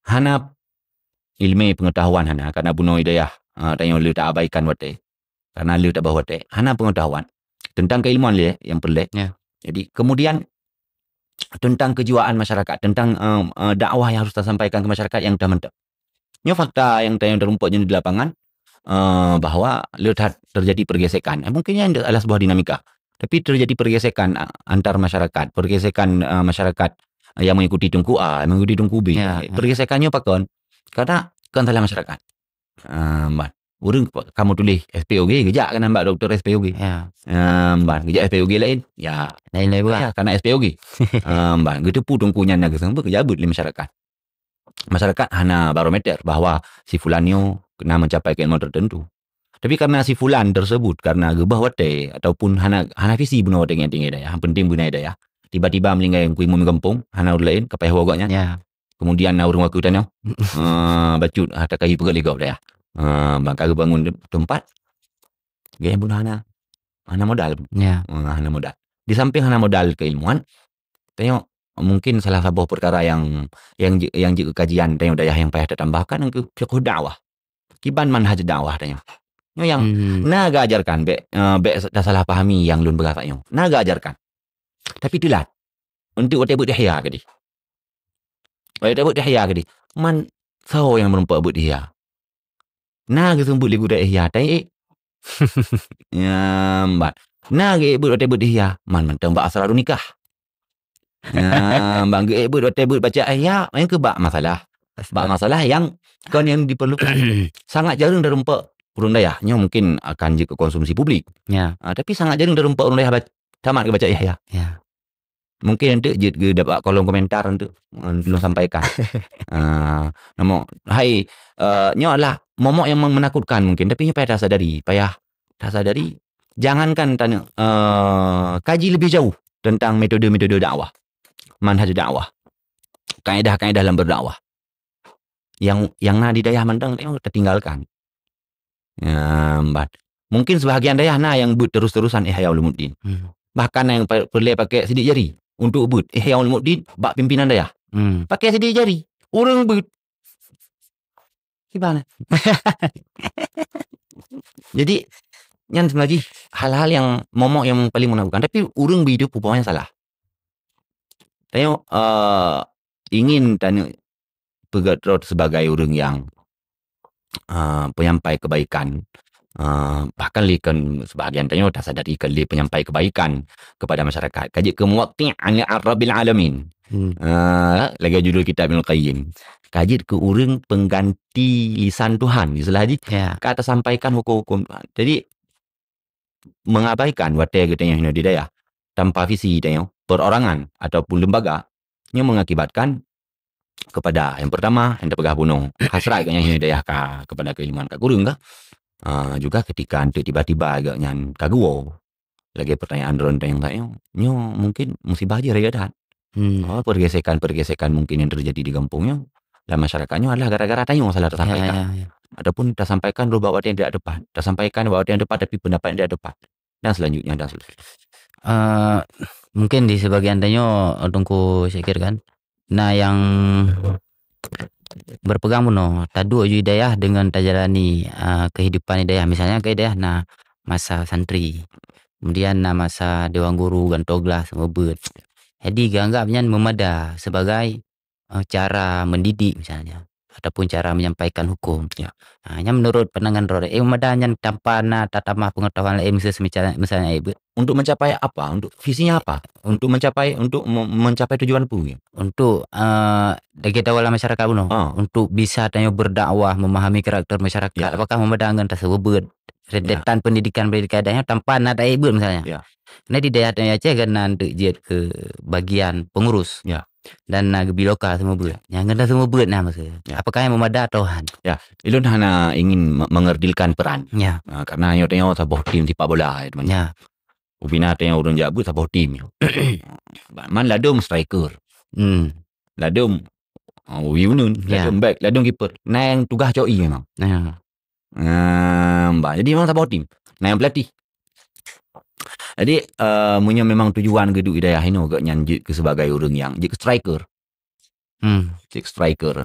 Hana ilmu pengetahuan hana, karena bunoe dayah, eh, tanyoe le taabaikan watèe. Karena le tabah watèe, hana pengetahuan tentang keilmuan lé yang peureulèe. Ya. Jadi, kemudian tentang kejiwaan masyarakat, tentang, eh, eh, dakwah yang harus tasampaikan ke masyarakat yang teuh mantong. Nyoe fakta yang tanyoe teurumpok nyoe di lapangan, eh, bahwa le that terjadi pergesekan. Eh, mungkin nyan adalah sebuah dinamika. Tapi terjadi pergesekan, a-, antar masyarakat, pergesekan, eh, masyarakat yang mengikuti Teungku A, mengikuti Teungku B. Ya, ya. Pergesekan nyoe pakon? Karena kon salah masyarakat. Ah, ban. Ureueng ka meutuléh S P O G, geujak keunan bak dokto S P O G. Ya. Ah, ban. Geujak S P O G laén. Ya. Laén-laén pula. Ya, karena S P O G. Ah, ban. Geuteupeue Teungku nyan na geuseumeubeuet, geujak beuet lé masyarakat. Masyarakat hana barometer bahwa si fulan nyoe na mencapai keilmuan tertentu. Tapi karena si fulan tersebut, karena geubah watèe ataupun hana, hana visi bunoe watèe ngon tinggai dayah, yang penting beuna dayah. Tiba-tiba meuninggai Teungku Imum gampông, hana ureueng laén, ka payah woe gobnyan. Ya. Kemudian na ureueng wakeu tanyoe. Ah, bacut, ah, takayu peugöt lé gob dayah. Ah, ban ka geubangun teumpat. Gobnyan pun hana, hana modal. Ya. Ah, hana modal. Di samping hana modal keilmuan, tanyoe mungkin salah saboh peukara nyang, nyang jeuet, nyang jeuet keu kajian tanyoe dayah nyang payah tatambahkan keu fiqhud dakwah. Kiban manhaj dakwah tanyoe. Nyoe nyang, hmm, na geuajarkan, bèk, eh, bèk tasalah pahami nyang lôn peugah nyoe. Na geuajarkan. Tapi teulat. Untuk watèe beuet ihya keudéh. Watèe beuet ihya keudéh. Man soe nyang meureumpok beuet ihya? Na geuseumeubeuet lé gurèe ihya, taék. Nyang ban. Na geuék beuet watèe beuet ihya, man mantong bak asrarun nikah. Nyang ban geuék beuet watèe beuet baca ihya, nyang keu bak masalah. Bak masalah nyang kon nyang diperlukan. Sangat jareueng teurumpok ureueng dayah. Nyoe mungkin akan jeuet keu konsumsi publik. Ya. Ah, tapi sangat jareueng teurumpok ureueng dayah ba-, tamat geubaca ihya. Ya. Mungkin eunteuk jeuet geudapat kolom komentar eunteuk, eh, lôn sampaikan. Ah, namun, hai, eh, nyoe adalah momok nyang menakutkan mungkin, tapi nyoe payah tasadari, payah tasadari. Jangankan taneuk, eh, kaji lebih jauh tentang metode-metode dakwah, manhaj dakwah, kaedah-kaedah lam berdakwah. Nyang, nyang na di dayah mantong nyoe tatinggalkan. Nyang ban. Mungkin sebahagian dayah na nyang beuet terus-terusan Ihya Ulumuddin. Hmm. Bahkan na nyang pa-, peureulèe pakai sidik jari untuk beuet Ihya Ulumuddin bak pimpinan dayah. Hmm. Pakai sidik jari. Ureueng beuet. Kiban. Jadi, nyan sebenarnya hal-hal nyang momok nyang paling menakutkan. Tapi ureueng beuet itu pubawa nyang salah. Tanyoe, eh, ingin taneuk peugah droe sebagai ureueng nyang, eh, penyampai kebaikan, eh, bahkan lé kon sebahagian tanyoe tasadari kon lé penyampai kebaikan kepada masyarakat. Ka jeuet keu muwaqqi'an li Rabbil Alamin. Hmm. Eh, lagèe judul kitab Ibnul Qayyim. Ka jeuet keu ureueng pengganti lisan Tuhan, istilah jih. Ya. Ka tasampaikan huköm-huköm Tuhan. Jadi, mengabaikan watèe geutanyoe hinoe di dayah, tanpa visi tanyoe, perorangan ataupun lembaga, nyoe mengakibatkan kepada, yang pertama, nyang tapeugah bunoe, hasrat geutanyoe hinoe di dayah ka kepada keilmuan ka kureueng kah? Ah, juga ketika eunteuk tiba-tiba gobnyan ka geuwoe. Lagèe pertanyaan droen tanyong-tanyong, nyoe mungkin musibah jih raya that. Hmm. Oh, pergesekan-pergesekan mungkin yang terjadi di gampông nyoe, lam masyarakat nyoe adalah gara-gara tanyoe salah tasampaikan. Ya, ya, ya. Ataupun tasampaikan bak watèe yang tidak tepat. Tasampaikan bak watèe yang tepat, tapi pendapat yang tidak tepat. Dan selanjutnya, dan selanjutnya. Eh, mungkin di sebagian tanyoe, Teungku Syakir kan, na nyang berpegang bunoe, taduek ju di dayah deungon tajalani, eh, kehidupan di dayah. Misalnya ke dayah na masa santri, kemudian na masa dewan guru, gantoe glah, seumeubeuet. Jadi, geuanggap nyan meumada sebagai, eh, cara mendidik misalnya, ataupun cara menyampaikan hukum. Ya. Ha, nyan menurut pandangan droe, eh, meumada nyan tanpa na tatamah pengetahuan laén, misal, misalnya, misalnya, eh, be- Untuk mencapai apa? Untuk visinya apa? Untuk mencapai, untuk me-, mencapai tujuan peue? Untuk, eh, lagèe dakwah lam masyarakat bunoe. Ah. Untuk bisa tanyoe berdakwah, memahami karakter masyarakat. Ya. Apakah meumada ngon taseumeubeuet rentetan pendidikan-pendidikan adatnya tanpa na taék beuet misalnya? Ya. Nah, di dayah tanyoe Aceh kan na enteuk jeuet keu bagian pengurus. Ya. Dan na geubi lokal seumeubeuet. Ya. Nyang keunan seumeubeuet na maksud. Ya. Apakah nyan meumada atau han? Ya, ulôn hana ingin me-, mengerdilkan peran. Ya. Ah, karena nyoe tanyoe saboh tim sepak bola, ya, teman. Ya. Ubina tanyoe ureueng jak beuet saboh tim. Man ladôm striker. Hmm. Ladôm, ah, Yunun, ya, ladôm back, ladôm kiper. Na nyang tugaih cok ie memang. Ya. Ah, bah, jadi memang saboh tim. Na nyang pelatih. Jadi, eh, meunyoe memang tujuan geuduek di dayah inoe geuh nyan jeuet keu sebagai ureueng nyang jeuet keu striker. Hmm. Jeuet keu striker.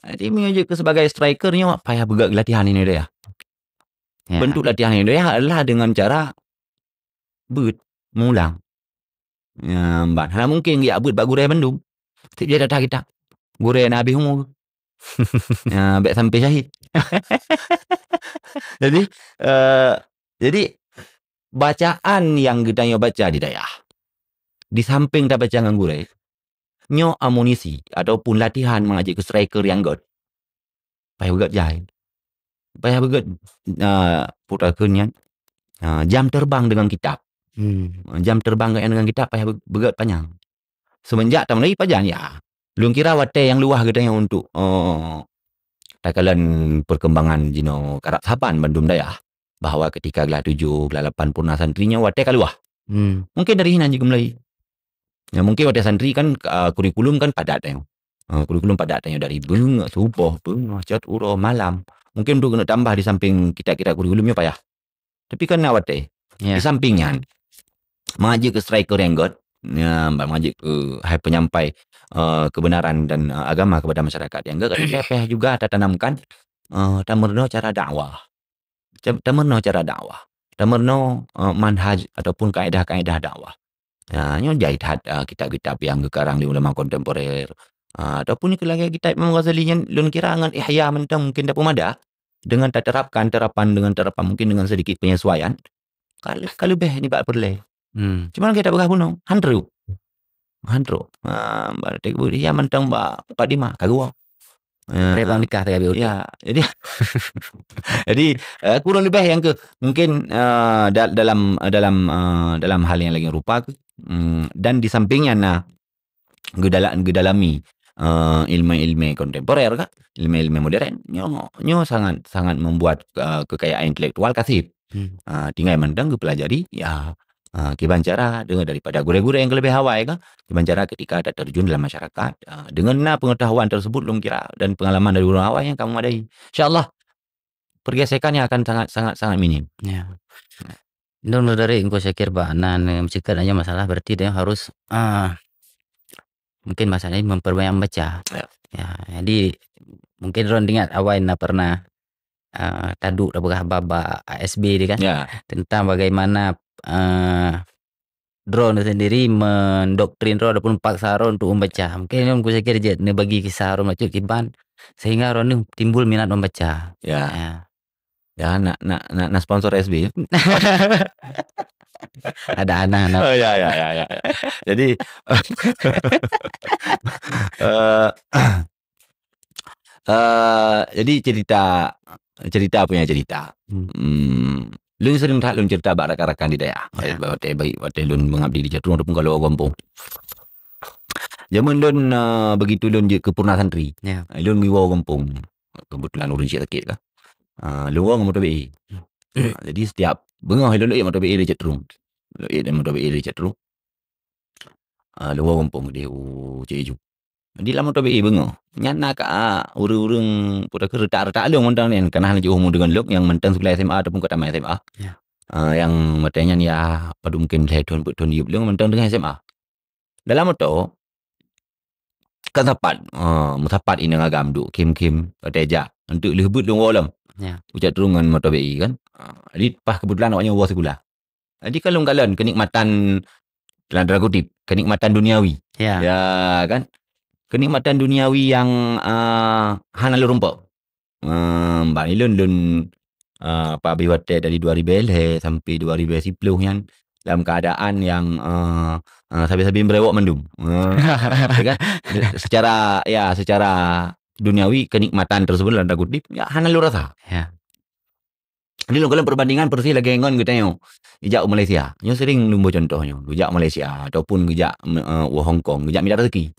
Jadi, meunyoe jeuet keu sebagai striker nyoe payah beugöt latihan inoe dayah. Ya. Bentuk latihan inoe dayah adalah dengan cara beuet, meulang. Ya, ban hana mungkin geujak beuet bak gurèe bandum. Tiep jih tatatap kitab. Gurèe na habéh umu. Ya, bèk sampai syahid. Jadi, eh, jadi bacaan nyang geutanyoe baca di dayah, di samping tabaca ngon gurèe, nyoe amunisi ataupun latihan mangat jeuet keu striker nyang göt. Payah beugöt jai. Payah beugöt, ah, peue takheun nyan, ah, jam terbang dengan kitab. Hmm. Jam terbang dengan kitab payah be-, beugöt panyang. Semenjak tameulai pajan ya. Lôn kira watèe nyang luwah geutanyoe untuk, eh, takalon perkembangan jinoe karab saban bandum dayah. Bahwa ketika glah tujoh, glah lapan purna santri nyoe watèe ka luwah. Hmm. Mungkin dari inan jeuet keu meulai. Ya, mungkin watèe santri kan, ah, kurikulum kan padat tanyoe. Ah, kurikulum padat tanyoe dari beungoh, suboh, beungoh, cot uroe, malam. Mungkin untuk keuneuk tambah di samping kitab-kitab kurikulum nyoe payah. Tapi kan na watèe. Ya. Di samping nyan, mangat jeuet keu striker nyang göt, ya, mangat jeuet keu hai penyampai, eh, kebenaran dan, eh, agama kepada masyarakat nyang göt, payah juga tatanamkan, eh, tameurunoe cara dakwah. Cam-, tameurunoe cara dakwah, tameurunoe, eh, manhaj ataupun kaedah-kaedah dakwah. Ya, nyoe jai that, eh, kitab-kitab nyang geukarang lé ulama kontemporer, eh, ataupun nyang lagèe kitab Imam Ghazali nyan lôn kira ngon Ihya mantong mungkin tapeumada. Dengan taterapkan terapan, dengan terapan mungkin dengan sedikit penyesuaian, ka le-, ka leubeh nibak peureulèe. Hmm. Cuma kita peugah bunoe, han trôk. Han trôk. Ah, bak Teungku Ihya mantong bak mukadimah, ka geuwoe. Ah, Reba ah. Nikah teuka biôh. Ya, jadi, jadi, eh, kurang lebih nyang keu mungkin, eh, da-, dalam, dalam, eh, dalam hal nyang lagèe rupa keu, mm, dan di samping nyan na geudala-, geudalami, eh, ilmu-ilmu kontemporer kah, ilmu-ilmu modern, nyoe, nyoe sangat, sangat membuat, eh, kekayaan intelektual kasib. Hmm. Ah, tinggai mantong geupelajari, ya, ah, kiban cara deungon daripada gurèe-gurèe nyang keuleubeh awai kah, kiban cara ketika taterjun dalam masyarakat, ah, deungon na pengetahuan tersebut lôn kira dan pengalaman dari ureueng awai nyang ka memadai. Insya Allah, pergesekan yang akan sangat, sangat, sangat minim. Ya. Lôn meudari Teungku Syakir bak na, na meusikat aja masalah, berarti dia harus, ah, mungkin masalah ini memperbanyak membaca. Ya. Ya, jadi mungkin droen ingat awai na pernah, ah, taduek tapeugah bak, bak A S B dia kan. Ya. Tentang bagaimana, ah, droen sendiri mendoktrin droen ataupun paksa droen untuk membaca. Mungkin Teungku Syakir jeuet neubagi kisah droen bacut kiban sehingga droen timbul minat membaca. Ya. Ya. Ya, nak, nak, nak, nak sponsor S B ya. Ada anak, anak. Oh, ya, ya, ya, ya. Jadi, eh, eh, jadi cerita, cerita punya cerita. Hmm. Hmm, lôn sering that lôn cerita bak rakan-rakan di dayah. Ya. Watèe, watèe, watèe lôn mengabdi di Cetrung ataupun ka luwa gampông. Jameun lôn, eh, begitu lôn jeuet keu purna santri. Ya. Lôn meuwoe gampông. Kebetulan ureueng cit sakét kah. Ah, lôn woe ngon moto B A. Hmm. Ah, jadi setiap beungoh lôn lôn moto B A di Cetrung. Lôn ék moto B I lé cit trok. Ah, lôn woe gampông keudéh u Cik Iju. Jadi lam moto B I beungoh. Nyan na ka, ah, ureuëng-ureuëng peue takheun reutak-reutak lôn mantong nyan, ka na laju umu deungon lôn nyang mantong sikula S M A ataupun ka tamat S M A. Ya. Ah, nyang watée nyan ya padub mungken lhée thon peuet thon jeuet lôn mantong deungon S M A. Dalam moto, kan sapat, ah, meusapat inong agam duek khém-khém watée jak. Enteuk lheueh beuet lôn woe lom. Ya. Ujak turun ngon moto B I kan. Ah, jadi pas keubeutulan awaknyan woe sikula. Jadi kalon-kalon kenikmatan, dalam tanda kutip, kenikmatan duniawi. Ya. Ya, kan? Kenikmatan duniawi yang, ah, hana lôn rumpok. Ah, ban ilôn lôn, ah, pabeh watée dari dua ribu lhée sampai dua ribu sepuluh nyan dalam keadaan yang, ah, ah, sabe-sabe meurewok mandum. Ah, ya kan? Secara, ya, secara duniawi kenikmatan tersebut dalam tanda kutip ya hana lôn rasa. Ya. Jadi lôn kalon perbandingan persis lagée ngon geutanyoe ijak u Malaysia. Nyoe sering lôn beucontoh nyoe, geujak Malaysia ataupun geujak, eh, u Hong Kong, geujak mita rezeki.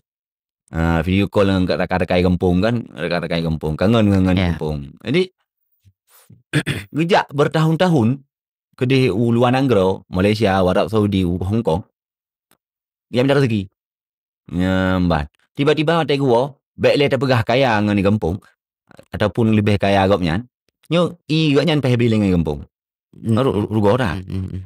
Ah, video call ngon rakan-rakan gampông kan, rakan-rakan gampông, kangen ngon, ngon Ya. gampông. Jadi geujak bertahun-tahun keudeh u luwa nanggroe, Malaysia, u Arab Saudi, u Hong Kong, geujak mita rezeki. Nyan ban. Tiba-tiba watée geuwoe, bék lé tapeugah kaya ngon gampông, ataupun leubeh kaya gobnyan, nyoe ie gobnyan paih bri lé ngon gampông. Hmm. Ru-, ru-, rugoe dah. Hmm, hmm, hmm.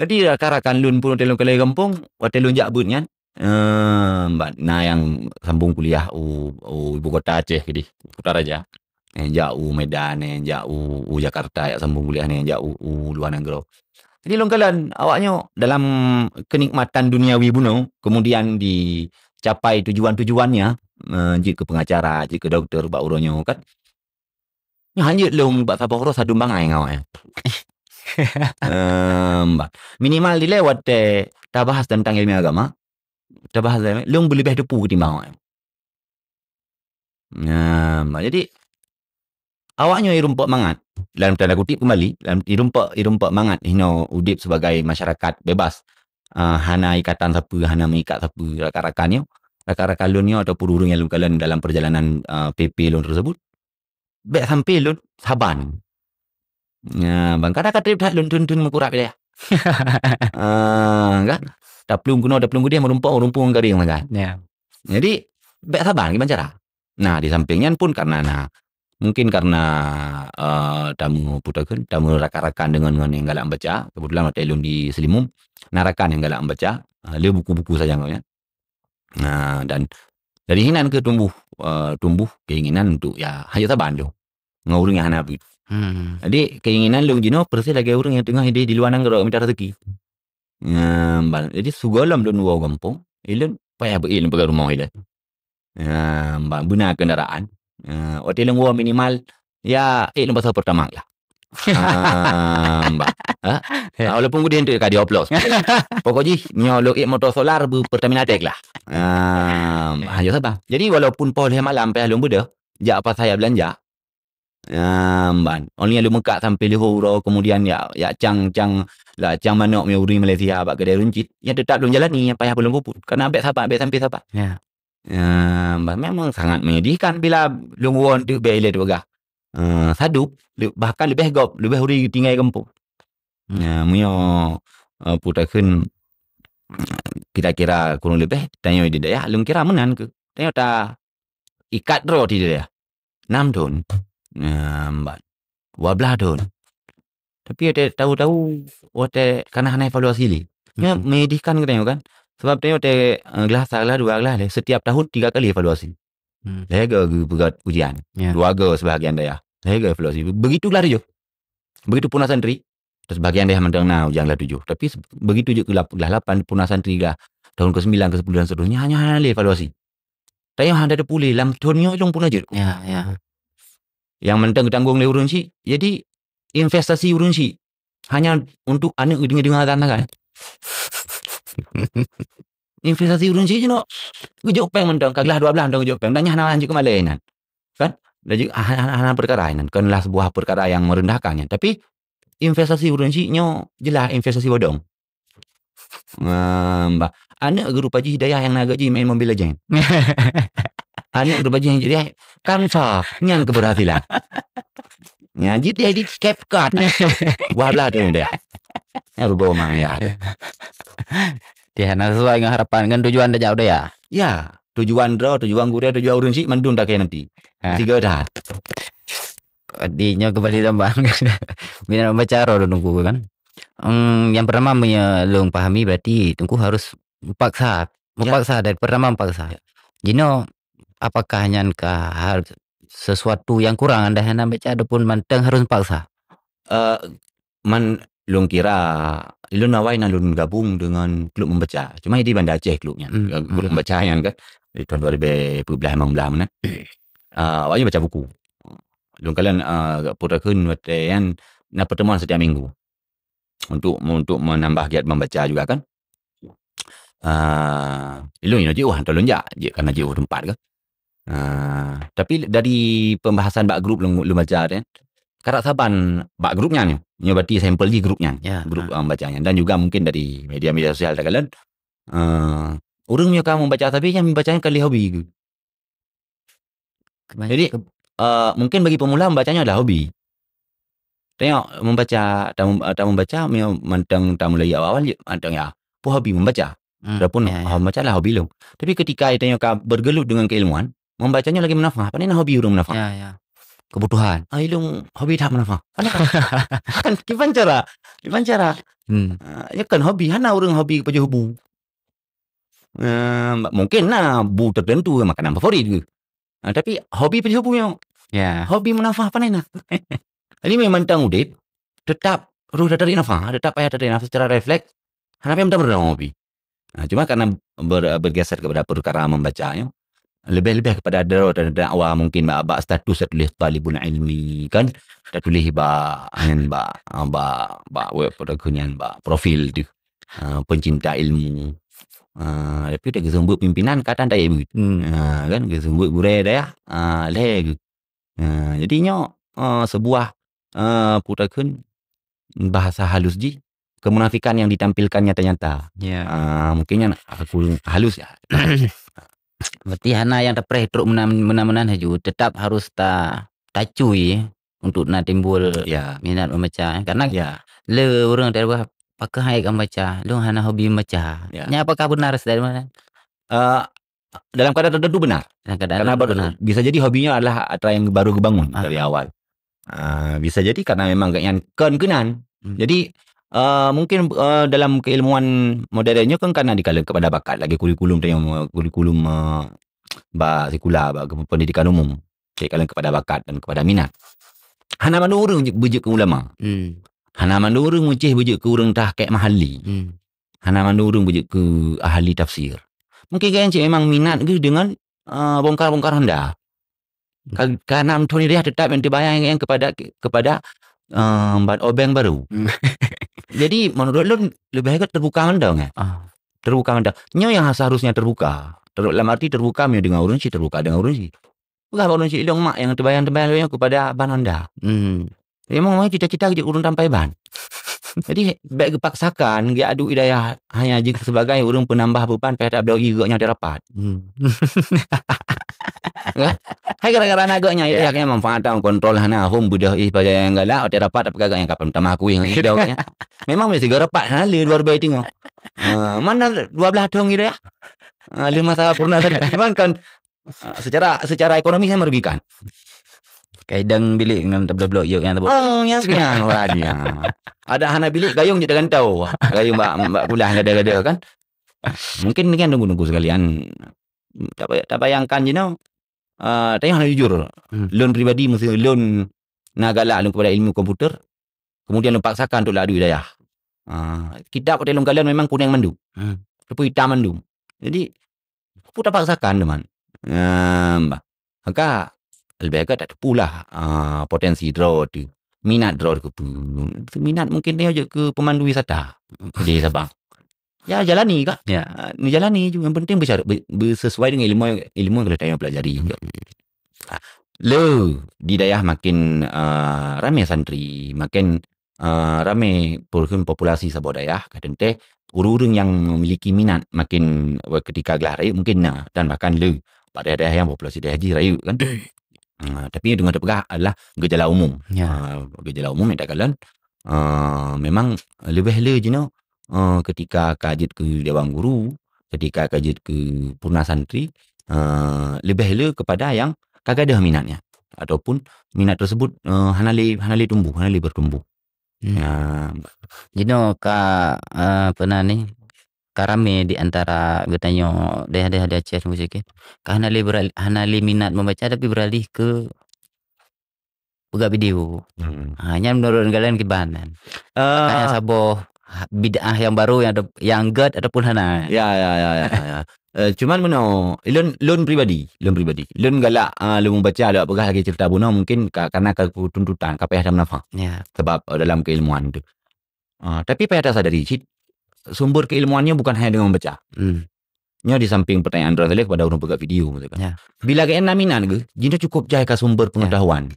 Jadi rakan-rakan lôn pun watée lôn kalon gampông, watée lôn jak beuet nyan, eh, ban na nyang sambong kuliah u, u ibu kota Aceh keudeh, Kutaraja. Eh, jak u Medan, eh, jak u, u Jakarta, jak sambong kuliah nyan, jak u, u luwa nanggroe. Jadi lôn kalon awaknyoe dalam kenikmatan duniawi bunoe, kemudian dicapai tujuan-tujuannya, eh, jeuet keu pengacara, jeuet keu doktor bak uroe nyoe kan. Nyoe hana jeuet lôn bak saboh uroe sadum bangai ngon awaknyan. Em, bah. Minimal dilée watée tabahas teuntang ileumèe agama, tabahas ileumèe, lôn beuleubeh teupeu ketimbang awaknyan. Nah, bah, jadi awaknyoe irumpok mangat, dalam tanda kutip kembali, dalam irumpok, irumpok mangat hinoe udép sebagai masyarakat bebas. Ah, hana ikatan sapeue, hana meuikat sapeue rakan-rakan nyoe. Rakan-rakan lôn nyoe ataupun ureuëng nyang lôn kalon dalam perjalanan, ah, P P lôn tersebut, bék sampai lôn saban. Nah, ban kadang ka treb that lôn thon-thon meukurab ilée. Ah, kan? Taplueng keunoe, taplueng keudeh, meurumpok, meurumpok ngon garéng makan. Ya. Jadi, bék saban kiban cara. Nah, di samping nyan pun karena na, mungkin karena, eh, tamu, peue takheun, tamu rakan-rakan deungon, ngon nyang galak membaca. Kebetulan watée lôn di Seulimeum, na rakan nyang galak membaca, eh, le buku-buku sajan ngon nyan. Nah, dan dari sinan keuh tumbuh, eh, tumbuh keinginan untuk ya hana saban lôn ngon ureuëng nyang hana beuet. Hmm. Jadi keinginan lôn jinoe persis lagée ureuëng nyang teungoh di, di luwa nanggroe mita rezeki. Nah, ban, jadi sigohlom lôn woe gampông, ilôn payah beu-ék lôn peugah rumoh ilée. Nah, ban, beuna kendaraan. Nah, watée lôn woe minimal, ya, ék lôn pasoe Pertamax lah. Ah, bah. Ha? Ya. Ah, walaupun udeh enteuk ka dioplos. Pokok jih, nyoe lôn ék moto solar beu Pertamina Tech lah. Ah, bah, ya sabar. Jadi, walaupun poh lhée malam payah lôn beudôh, jak pasai jak beulanja. Ah, ban. Oleh lôn meukat sampai lheueh uroe, kemudian ya, ya cang, cang, lah cang manok mi ureuëng Malaysia bak keudai runcit, ya tetap lôn jalani, ya payah lôn puput. Karena bék sabar, bék sampai sabar. Ya. Ya, bah, memang sangat menyedihkan bila lôn woe enteuk bék ilée teupeugah. Eh, sadub, le-, bahkan leubeh gob, leubeh uri tinggai gampông. Hmm. Ya, meunyoe, eh, peue takheun, kira-kira kurang leubeh, tanyoe di dayah, lôn kira meunan keuh. Tanyoe ta ikat droe di dayah. Nam thon. Ya, ban. Dua blaih thon. Tapi watée tahu-tahu, watée ka na hana evaluasi lé. Nyoe menyedihkan keu tanyoe kan. Sebab tanyoe watée, eh, gelah sa, gelah dua, gelah lhée, setiap tahun tiga kali evaluasi. Hmm. Lhée goe geupeugét ujian. Ya. Dua goe sebahagian dayah. Lhée goe evaluasi. Begitu gelah tujoh. Begitu puna santri, sebahagian dayah mantong na ujian gelah tujoh. Tapi se-, begitu jeuet keu lap-, gelah lapan, puna santri gelah tahun kesembilan, kesepuluh dan seterusnya, hanya hana lé evaluasi. Tanyoe hana teupeu lé lam thon nyoe lôn puna jeuet. Ya, ya. Nyang mantong geutanggong lé ureuëng chik. Jadi, investasi ureuëng chik hanya untuk aneuëk geudeungoe-deungoe azan sagai. Investasi ureuëng chik jinoe geujok péng mantong, ka gelah dua blaih mantong geujok péng. Dan nyan hana lanjut keu malée inan. Kan? Laju hana, hana, hana perkara inan. Kan lah sebuah perkara yang merendahkan nyan. Tapi investasi ureuëng chik nyoe jeulaih investasi bodong. Ah, bah. Aneuëk geurupa jih dayah nyang na gét jih main Mobile Legend. Aneuëk geurupa jih jadi kan sa nyan keberhasilan. Nya jih dia di CapCut. Dua blaih thon dayah. Ya, rugoe mang ya. Dia hana sesuai dengan harapan, dengan tujuan tajak u dayah. Ya, tujuan droe, tujuan gurée, tujuan ureuëng syiek mandum takheun nanti. Ha. Tiga dah. Di nyoe kembali tambah. Bina baca roh Teungku kan. Em, yang pertama, meunyoe lôn pahami, berarti Teungku harus mupaksa. Ya. Mupaksa dari pertama mupaksa. Ya. Jinoe, apakah nyan ka har-, sesuatu yang kurang anda hana baca ataupun manteng harus mupaksa? Eh, man lôn kira, lôn awai na lôn gabung dengan klub membaca. Cuma di Banda Aceh klub nyan. Hmm. Klub membaca nyan kan. Di tahun dua ribu dua belas, lima belas meunan. Ah, awai baca buku. Lôn kalon, ah, putreukheun watée nyan na pertemuan setiap minggu. Untuk, untuk menambah giat membaca juga kan. Ah, ilôn inoe jiôh, hantom lôn jak, jeuet karena jiôh teumpat ke. Ah, tapi dari pembahasan bak grup lôn, lôn baca teh, karap saban bak grup nyan, nyoe berarti sampel jih grup nyan. Ya, grup, ah, ah, baca nyan. Dan juga mungkin dari media-media sosial takalon, ah, ureuëng meunyoe ka membaca sabe nyan membaca nyan ka lé hobi ke. Kema-, jadi, ke- eh, mungkin bagi pemula membaca nyoe adalah hobi. Tengok membaca, tamu, tamu baca, manteng tamu lagi awal-awal je, manteng ya. Pun hobi membaca. Hmm, walaupun ya, ya. Membaca lah hobi lôn. Tapi ketika tengok ka bergelut dengan keilmuan, membacanya lagi menafah. Apa ni hobi ureuëng menafah? Ya, ya. Kebutuhan. Ah, ilung hobi dah menafah. Kan kiban cara? Kiban cara? Hmm. Ah, ya kan hobi, hana ureuëng hobi pajoh bu. Eh, mungkin na bu tertentu makanan favorit ke. Ah, tapi hobi pajoh bu nyoe. Ya. Hobi menafah apa ni nah? Jadi memang tang udip tetap roh tarik nafah, tetap payah tarik nafah secara refleks. Hana payah meutameureunong hobi. Nah, cuma karena ber-, bergeser kepada perkara membaca, ya, lebih-lebih kepada daro dan dakwah mungkin bak, bak status tulis talibul ilmi kan, kita tulis bak, bak, bak web pada kunian bak profil tu. Ah, pencinta ilmu. Ah, tapi udah geuseumbut pimpinan kadang tak ibu. Hmm. Ah, kan geuseumbut gurée dayah. Ah, leh. Ah, jadi nyoe, ah, sebuah, ah, putreukheun bahasa halus jih kemunafikan yang ditampilkan nyata-nyata. Ya. Ah, mungkin nyan aku halus ya. Berarti hana yang tapreh trok meunan-meunan haju, tetap harus ta-, tacui untuk na timbul, ya, minat membaca. Karena, ya, le ureuëng teuh bah pakon hai ka membaca, lôn hana hobi membaca. Ya. Nya apakah benar, Ustaz? Eh, dalam keadaan tertentu benar. Dalam keadaan tertentu ber-, benar. Bisa jadi hobinya adalah atra yang baru gebangun dari awal. Ah, bisa jadi karena memang gobnyan kon keunan. Hmm. Jadi, ah, mungkin, ah, dalam keilmuan modern nyoe kan karena dikalon kepada bakat lagi kurikulum tanya kurikulum, ah, ba sikula, ba ke-, pendidikan umum. Dikalon kepada bakat dan kepada minat. Hana mandum ureuëng je-, beujeuet keu ulama. Hmm. Hana mandum ureuëng muceh beujeuet keu ureuëng tah kek mahali. Hmm. Hana mandum ureuëng beujeuet keu ahli tafsir. Mungkin gobnyan cit memang minat geuh dengan, ah, bongkar-bongkar honda. Ka-, kana meuthon hidayah tetap yang terbayang yang kepada, kepada, eh, ban obeng baru. Hmm. Jadi menurut lôn lebih baik terbuka mandang, eh. Ah. Terbuka mandang. Nyoe yang seharusnya terbuka. Ter-, dalam arti terbuka meunyoe dengan ureuëng syiek, terbuka dengan ureuëng syiek. Peugah bak ureuëng syiek, "Ilong mak yang terbayang-terbayang lôn nyoe kepada ban honda." Hmm. Memang cita-cita jeuet ureuëng tampai ban. Jadi bèk geupaksakan, geuadu hidayah hanya jeuet sebagai ureuëng peunambah beuban payah tabloe geuh nyan rapat. Hmm. Kan? Hai gara-gara na geuh nyan, ya, hidayah nyan manfaat tahu kontrol hana, hom beudôh ih paja nyang galak, watèe rapat apa kagak nyang kapan tamah kuih ngon hidayah nyan. Memang mesti geurapat hana lé dua ribèe teungoh. Ha, mana dua belas thôn hidayah? Ha, lé masa pernah tadi. Memang kan Ah, secara, secara ekonomi saya merugikan. Kaidang bilik ngon tabloe-bloe yuk yang tebok. Oh, ya sekian wah dia. Ada hana bilik gayung je dengan tau. Gayung bak, bak kulah gada-gada kan. Mungkin ni kan tunggu-tunggu sekalian. Tak payah, tak bayangkan je no. Ah, tanya hana jujur. Hmm. Lôn pribadi mesti lôn na galak lôn kepada ilmu komputer. Kemudian lôn paksakan untuk ladu hidayah. Ah, kitab hotel lôn kalon memang kuning mandum. Hmm. Tapi hitam mandum. Jadi Peue tapaksakan teuma. Ehm, bah. Maka leubeh gét tateupeue lah, ah, potensi droe teuh. Minat droe teuh keupeue. Minat mungken tanyoe jeuet keu peumandu wisata di Sabang. Ya, jalani kah? Ya. Ah, neujalani ju. Yang penting beusar-, be-, beusesuai dengan ilmu, ilmu yang ka lheueh tanyoe pelajari. Ah, le di dayah makin, ah, ramé santri, makin ah, ramé peureukheun populasi saboh dayah, ka teuntèe ureueng-ureueng nyang memiliki minat makin, wah, ketika glah rayeuk mungken na dan bahkan le bak dayah-dayah nyang populasi dayah jih rayeuk kan. Ah, tapi nyang teungoh teupeugah adalah geujalan umum. Ya. Ah, geujalan umum nyang takalon, Ah, memang leubeh le jinoe, ah, ketika ka jeuet keu dewan guru, ketika ka jeuet keu purna santri, ah, leubeh le kepada nyang ka gadôh minat nyan ataupun minat tersebut, ah, hana le, hana le tumbuh, hana le bertumbuh. Hmm. Ya. Jinoe ka, ah, peue nan ni, ka ramé di antara geutanyoe daerah-daerah di Aceh nyoe sikit. Ka hana le beurali-, hana le minat membaca tapi beuralih keu peugah video. Hmm. Ha, nyan menurut kalian kiban nyan? Ah. Apakah nyan saboh bid'ah nyang baru nyang ada, nyang gét ataupun hana? Ya, ya, ya, ya, ya. Eh, cuman meunoe, lôn, lôn pribadi, lôn pribadi. Lôn galak, ah, lôn membaca, lôn peugah lagèe cerita bunoe mungkin ka, karena ka tuntutan, ka payah tameunafa. Ya. Sebab, eh, dalam keilmuan tu. Ah, tapi payah tasadari cit, sumber keilmuannya bukan hanya dengan membaca. Hmm. Nyoe di samping pertanyaan droe tadi kepada ureueng peugah video, betul kan? Ya. Bila geuh na minat geuh, jinoe cukup jai ka sumber pengetahuan.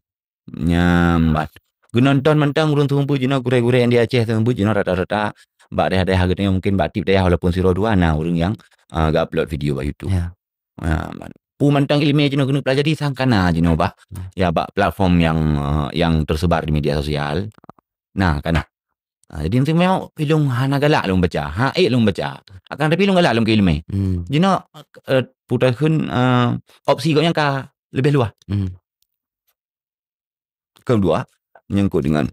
Nyan ban. Geunonton mantong ureueng seumeubeuet jinoe, gurèe-gurèe nyang di Aceh seumeubeuet jinoe rata-rata bak daerah-daerah geutanyoe mungkin bak tiep daerah walaupun sidroe dua na ureueng nyang, ah, ga-upload video bak YouTube. Ya. Ah, ban. Peue mantong ileumèe jinoe keuneuk pelajari sang ka na jinoe bak, ya, bak platform nyang, ah, nyang tersebar di media sosial. Na, ka na. Ah, jadi memang ilôn hana galak lôn baca. Ha, ék lôn baca. Akan tapi lôn galak lôn keu ileumèe. Hmm. Jinoe, eh, peue takheun, eh, opsi gobnyan ka leubeh luwah. Hmm. Kedua, menyangkut dengan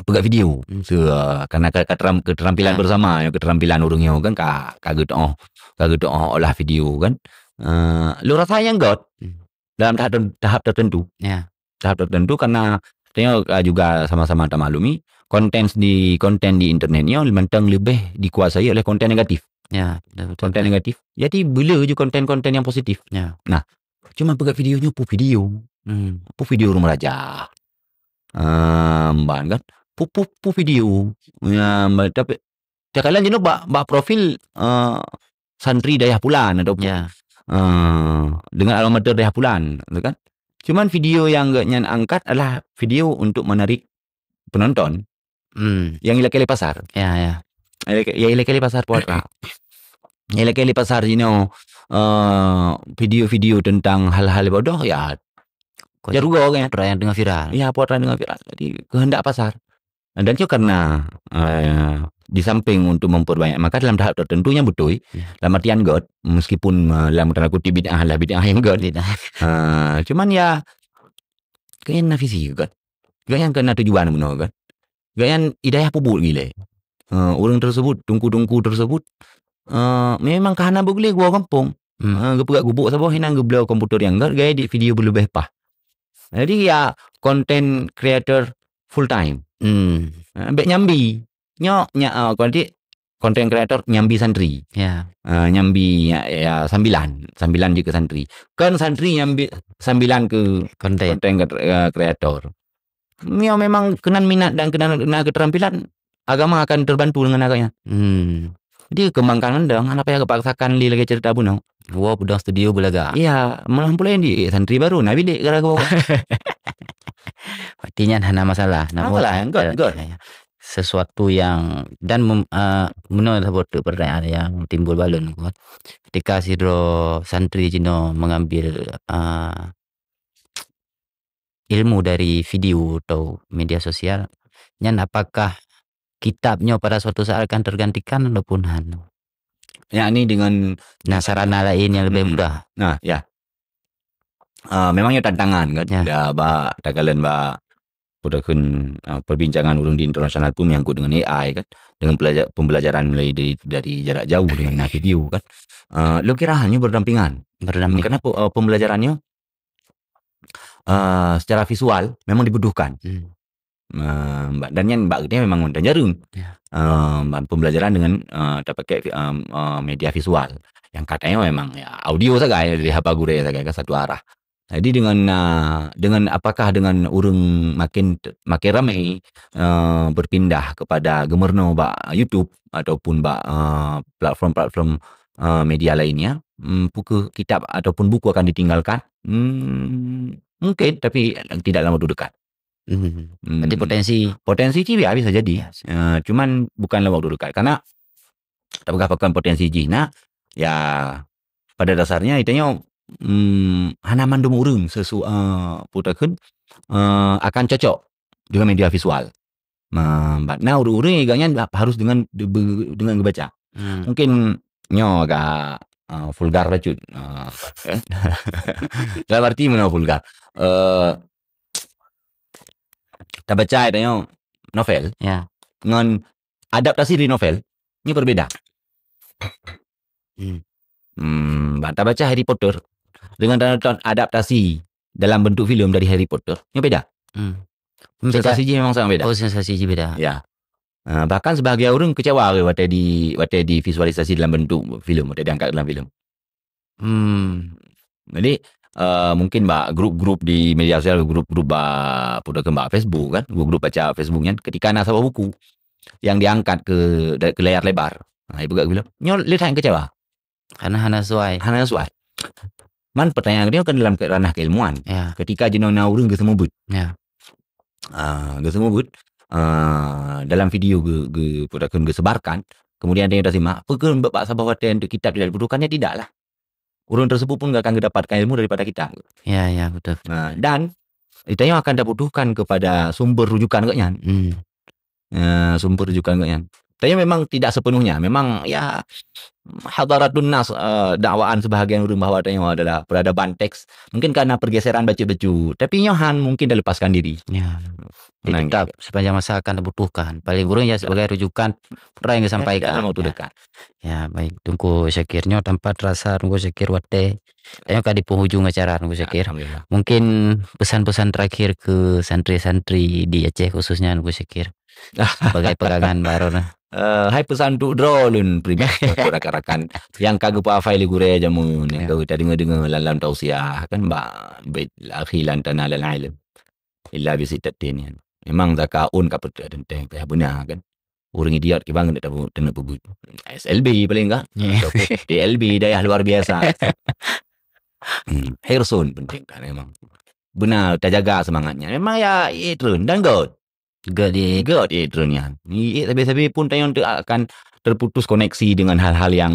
peugah video. Hmm. So, ah, karena ke-, keteram-, keterampilan bersama, ya, keterampilan ureueng nyoe kan ka, ka geutu'oh, ka geutu'oh olah video kan. Ah, lôn rasa nyang gét. Hmm. Dalam tahap ter-, tahap tertentu. Ya. Tahap tertentu karena tengok, ah, juga sama-sama tamaklumi, konten di, konten di internet nyoe mantong leubeh dikuasai oleh konten negatif. Ya, betul, betul. Konten negatif. Jadi, beu le ju konten-konten nyang positif. Ya. Nah, cuma peugah video nyoe peue video. Hmm. Peue video ureueng meuraja. Ah, ban kan? Peue, peue, peue video. Ya, tapi Kadang-kadang jinoe bak, bak profil, eh, santri dayah pulan ataupun, ya, eh, dengan almamater dayah pulan, gitu kan. Cuman video nyang gobnyan angkat adalah video untuk menarik penonton. Hmm. Nyang ilakèe lé pasar. Ya, ya. Ilakèe, nyang ilakèe lé pasar putra. Nyang ilakèe lé pasar jinoe, eh, video-video tentang hal-hal bodoh, ya, kok ya, rugoe kan. Perayaan tengah viral. Ya, perayaan tengah viral. Jadi, kehendak pasar. Dan nyoe karena, eh, di samping untuk memperbanyak, maka dalam tahap tertentu nyan beutôi, ya, dalam artian gét, meskipun, eh, dalam tanda kutip bid'ah adalah bid'ah nyang gét. Bid'ah. Eh, cuman ya, gobnyan na visi gét. Gobnyan keu na tujuan bunoe gét. Gobnyan i dayah peubuet gilée. Eh, ureueng tersebut, teungku-teungku tersebut, eh, memang ka hana beugulée geuwoe gampông. Hmm. Eh, geupeugah gubuk saboh hinan geubloe komputer nyang gét, gaya di video beuleubeh paih. Jadi ya content creator full time. Hmm. Eh, bèk nyambi. Nyoe nya, eh, kon-, content creator nyambi santri. Ya. Eh, nyambi ya, ya sambilan, sambilan jeuet keu santri. Kon santri nyambi sambilan keu konten, content, eh, creator. Nyoe memang keunan minat dan keunan na keterampilan, agama akan terbantu dengan agaknya. Hmm. Jadi kembangkan undang, hana payah geupaksaan lé lagèe cerita bunoe. Woe peudong studio beulaga. Iya, malah pulai di santri baru, na bilék gara-gara. Berarti nyan hana masalah. Namun masalah, ya, good, good. Ya, ya. Sesuatu yang dan mem-, ah, meunoe saboh teuk pertanyaan yang timbul balon, kan. Ketika sidroe santri jinoe mengambil, ah, ilmu dari video atau media sosial, nyan apakah kitab nyoe pada suatu saat akan tergantikan ataupun hana? Yakni dengan, nah, sarana lain yang lebih, mm-mm, mudah. Nah, ya. Ah, memang nyoe tantangan kan. Ya. Da bak takalon bak peue takheun, ah, perbincangan ureueng di internasional pun menyangkut dengan A I kan. Dengan pelaja-, pembelajaran mulai dari, dari jarak jauh dengan video kan. Ah, lôn kira nyoe berdampingan. Berdampingan. Kenapa, ah, pembelajaran nyoe, ah, secara visual memang dibutuhkan. Hmm. Ah, ba-, dan nyan bak geutanyoe memang mantong jareueng. Ya. Ah, ba-, pembelajaran dengan, ah, tapakai vi-, ah, ah, media visual. Nyang ka tanyoe memang ya audio sagai, dari haba gurèe sagai kan satu arah. Jadi dengan, ah, dengan apakah dengan ureueng makin t-, makin ramai, ah, berpindah kepada geumeurunoe bak YouTube ataupun bak, ah, platform-platform, ah, media lainnya, hmm, peue keuh kitab ataupun buku akan ditinggalkan? Hmm, mungkin, tapi tidak dalam waktu dekat. Hmm. Hmm. Berarti potensi. Potensi sih ya bisa jadi. Ya. Eh, cuman bukan dalam waktu dekat. Karena tapeugah pakon potensi jih na, ya pada dasarnya geutanyoe, hmm, hana mandum ureueng sesu-, eh, peue takheun, eh, akan cocok dengan media visual. Ma-, ba-, na ureuëng-ureuëng nyang gobnyan harus deungon, de-, be-, deungon geubaca. Hmm. Mungkin nyoe agak, ah, vulgar bacut. Ah, dalam arti meunoe vulgar. Eh, tabaca tanyoe novel, ya, ngon adaptasi dari novel, nyoe berbeda. Hmm. Hmm, bak tabaca Harry Potter dengan tanyoe nonton adaptasi dalam bentuk filem dari Harry Potter, nyoe beda. Hmm. Sensasi jih memang sangat beda. Oh, sensasi jih beda. Ya. Ah, bahkan sebahagian ureuëng kecewa ke watée di, watée divisualisasi dalam bentuk filem, watée diangkat dalam filem. Hmm. Jadi, eh, mungkin bak grup-grup di media sosial, grup-grup bak, peue kheun, bak Facebook kan, grup-grup baca Facebook nyan, ketika na saboh buku yang diangkat ke, ke layar lebar, nah, ipeugah filem, nyoe le that nyang kecewa. Karena hana sesuai. Hana sesuai. Man pertanyaan dia kan dalam ke-, ranah keilmuan. Ya. Ketika jinoe na ureuëng geuseumeubeuet. Ya. Ah, geuseumeubeuet, ah, dalam video ge-, ge-, peue kheun, geusebarkan, kemudian dia tasimak, peue kheun bak saboh watée untuk kitab tidak dibutuhkan, ya tidaklah. Ureuëng tersebut pun akan mendapatkan ilmu daripada kitab. Ya, ya, betul. Ah, dan tanyoe akan tabutuhkan kepada sumber rujukan gobnyan. Hmm. Eh, sumber rujukan gobnyan. Tapi memang tidak sepenuhnya. Memang, ya, hadaratun nas, eh, dakwaan sebahagian ureuëng bahwa tanyoe adalah peradaban teks. Mungkin karena pergeseran bacut-bacut. Tapi nyoe han mungkin dilepaskan diri. Ya. Jadi tetap sepanjang masa akan dibutuhkan. Paling kurang ya sebagai rujukan peue nyang disampaikan. Ya, dalam waktu dekat. Ya, baik. Teungku Syakir, nyoe tanpa terasa Teungku Syakir watée. Tanyoe ka di penghujung acara, Teungku Syakir. Alhamdulillah. Mungkin pesan-pesan terakhir ke santri-santri di Aceh khususnya, Teungku Syakir. Sebagai pegangan baroe nah. Eh, hai pesan untuk droe lôn pribadi, untuk rakan-rakan nyang ka geupeuhafai lé gurée jameun, nyang ka tadeungoe-deungoe lam, lam tausiah kan, bak bait akhi lan tanalul ilm illa bi sittatin nyan. Memang zakaun ka peuteuk teunteng payah beuna kan. Ureuëng idiot kiban keuneuk tabu-, keuneuk peubuet. S L B paling kan. Ya. Atau T L B dayah luar biasa. Hmm, hirsun penting kan memang. Beuna tajaga semangatnya. Memang ya, iék treun dan göt. Göt iék. Göt iék treun nyan. Iék sabe-sabe pun tanyoe teu akan terputus koneksi dengan hal-hal yang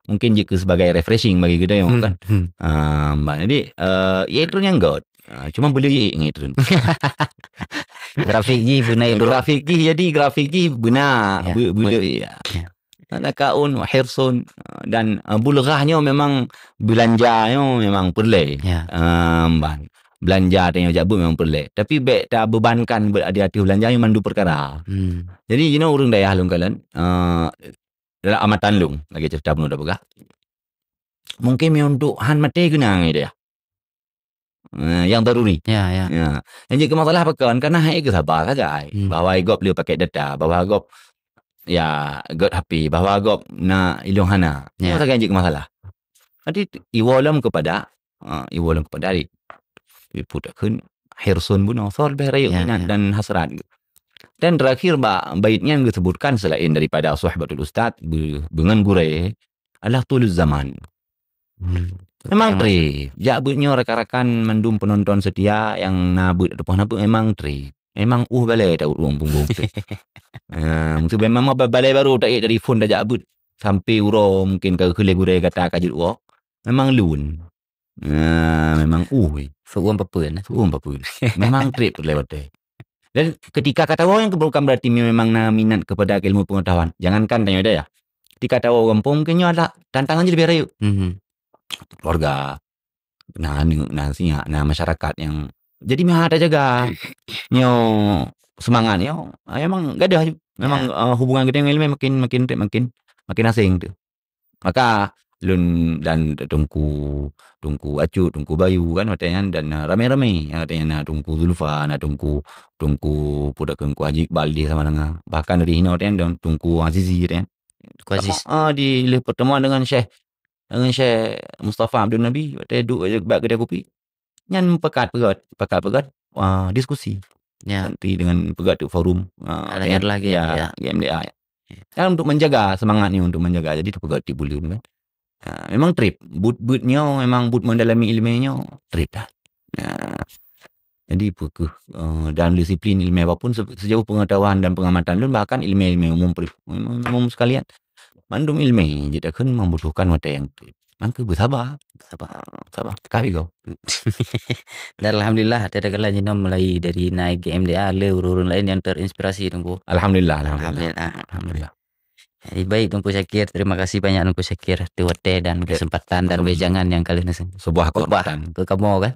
mungkin jeuet keu sebagai refreshing bagi geutanyoe kan. Hmm. Ah, jadi, eh, iék treun nyan göt. Ah, cuma beu le iék ngon iék treun. Grafik jih beuna iék treun. Grafik jih jadi grafik jih beuna. Ya. Beu-, beu-, ya. Ya. Zakaun, hirsun, dan, eh, bulghah nyoe memang beulanja nyoe memang peureulée. Ya. Em, ban. Beulanja tanyoe jak beuet memang peureulée. Tapi bék tabeubankan beuet di ateueh beulanja nyoe mandum peukara. Hmm. Jadi jinoe ureuëng dayah lôn kalon, eh, dalam amatan lôn, lagée cerita bunoe tapeugah. Mungkin meunyoe untuk han maté keunong ideh. Eh, yang daruri. Ya, ya. Ya. Yang jadi masalah pakon, karena hai geusaba sagai. Hmm. Bahwa gob le pakai data, bahwa gob, ya, gob H P, bahwa gob na ilong hana. Ya. Itu sagai yang jadi masalah. Nanti iwolam kepada, ah, iwolam kepada di, di pudak kheun hirsun bunoe, sol beh rayeuk, ya, minat, ya, dan hasrat. Dan terakhir, ba-, bait nyan disebutkan selain daripada suhbatul ustaz, be-, dengan gurée, adalah tuluz zaman. Hmm. Memang treb. Jak beuet nyoe rakan-rakan mandum penonton setia nyang na beuet ataupun hana beuet memang treb. Memang uh balée taut ureuëng punggong tu. Ah, mungkin memang ba-, balée baru taék dari phon tajak beuet. Sampai uroe mungkin ka keu lé gurée gata ka jeuet woe. Memang lun. Ah, memang uh weh. Seuuem papeuen. Seuuem papeuen. Memang treb lewat deh. Dan ketika ka tawoe nyan bukan berarti memang na minat kepada ilmu pengetahuan. Jangankan tanyoe dayah. Ketika tawoe gampông, mungkin nyoe adalah tantangan jih lebih rayeuk. Mhm. Keluarga, na aneuk, na sinyak, na masyarakat nyang jadi meuha tajaga. Nyoe semangat nyoe, ah, memang gadoh ju. Memang, ya, eh, hubungan geutanyoe ngon ileumèe makin, makin, makin, makin asing tu. Maka lôn dan Teungku, Teungku Acut, Teungku Bayu kan watèe nyan dan, eh, ramé-ramé. Watèe nyan na Teungku Zulfa, na Teungku, Teungku Pudak, Teungku Haji Iqbal di Samalanga. Bahkan dari hinoe watèe nyan dan Teungku Azizi watèe nyan. Teungku Aziz. Ah, di lheueh pertemuan dengan Syekh, dengan Syekh Mustafa Abdul Nabi, watèe duek bak keudè kupi. Nyan pakat peugöt, pakat peugöt, ah, diskusi. Ya. Nanti dengan peugöt tu forum, ah, ada yang lagi, ya, ya. G M D A, ya. Ya. Dan untuk menjaga semangat ni, untuk menjaga, jadi tu peugöt di buleuen kan. Ah, memang treb. Buet-buet nyoe, memang buet mendalami ileumèe nyoe, treb dah. Ya. Jadi, peue keuh, eh, dan disiplin ileumèe apapun se-, sejauh pengetahuan dan pengamatan lôn, bahkan ileumèe-ileumèe umum pri-, umum sekalian, mandum ileumèe jeuet takheun membutuhkan watèe nyang treb. Maka beusaba. Saba. Saba. Kami kau. Dan alhamdulillah, ada kala jinoe mulai dari naik G M D A, le ureueng-ureueng lain yang terinspirasi, Teungku. Alhamdulillah, alhamdulillah. Alhamdulillah. Jadi baik, Teungku Syakir, terima kasih banyak, Teungku Syakir, atas watèe dan Ya. kesempatan dan Sama-sama. wejangan yang kalian Sebuah kehormatan. ke kamoe kan.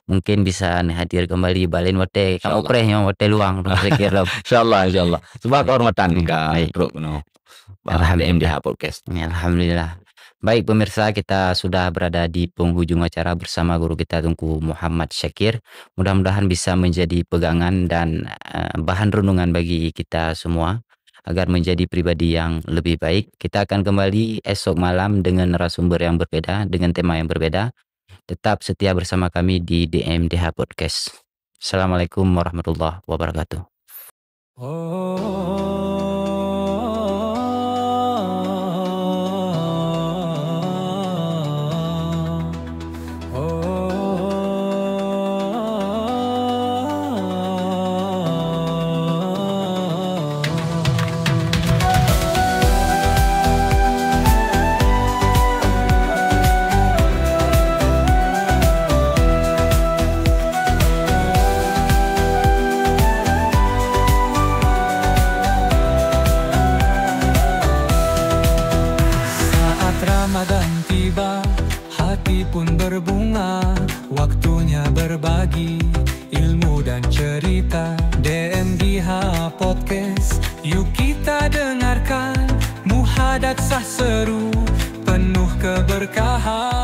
Mungkin bisa neuhadir kembali bak lain watèe. Kamoe Insyaallah. preh nyoe watèe luang, Teungku Syakir, lah. Insyaallah, insyaallah. Sebuah kehormatan Hmm, ka baik. trok keunoe. Bak Alhamdulillah. D M D H Podcast. Ya, alhamdulillah. Baik, pemirsa, kita sudah berada di penghujung acara bersama guru kita, Teungku Muhammad Syakir. Mudah-mudahan bisa menjadi pegangan dan, eh, bahan renungan bagi kita semua agar menjadi pribadi yang lebih baik. Kita akan kembali esok malam dengan narasumber yang berbeda, dengan tema yang berbeda. Tetap setia bersama kami di D M D H Podcast. Assalamualaikum warahmatullahi wabarakatuh. Saat Ramadan tiba, hati pun berbunga, waktunya berbagi ilmu dan cerita. D M D H Podcast, yuk kita dengarkan, muhadatsah seru, penuh keberkahan.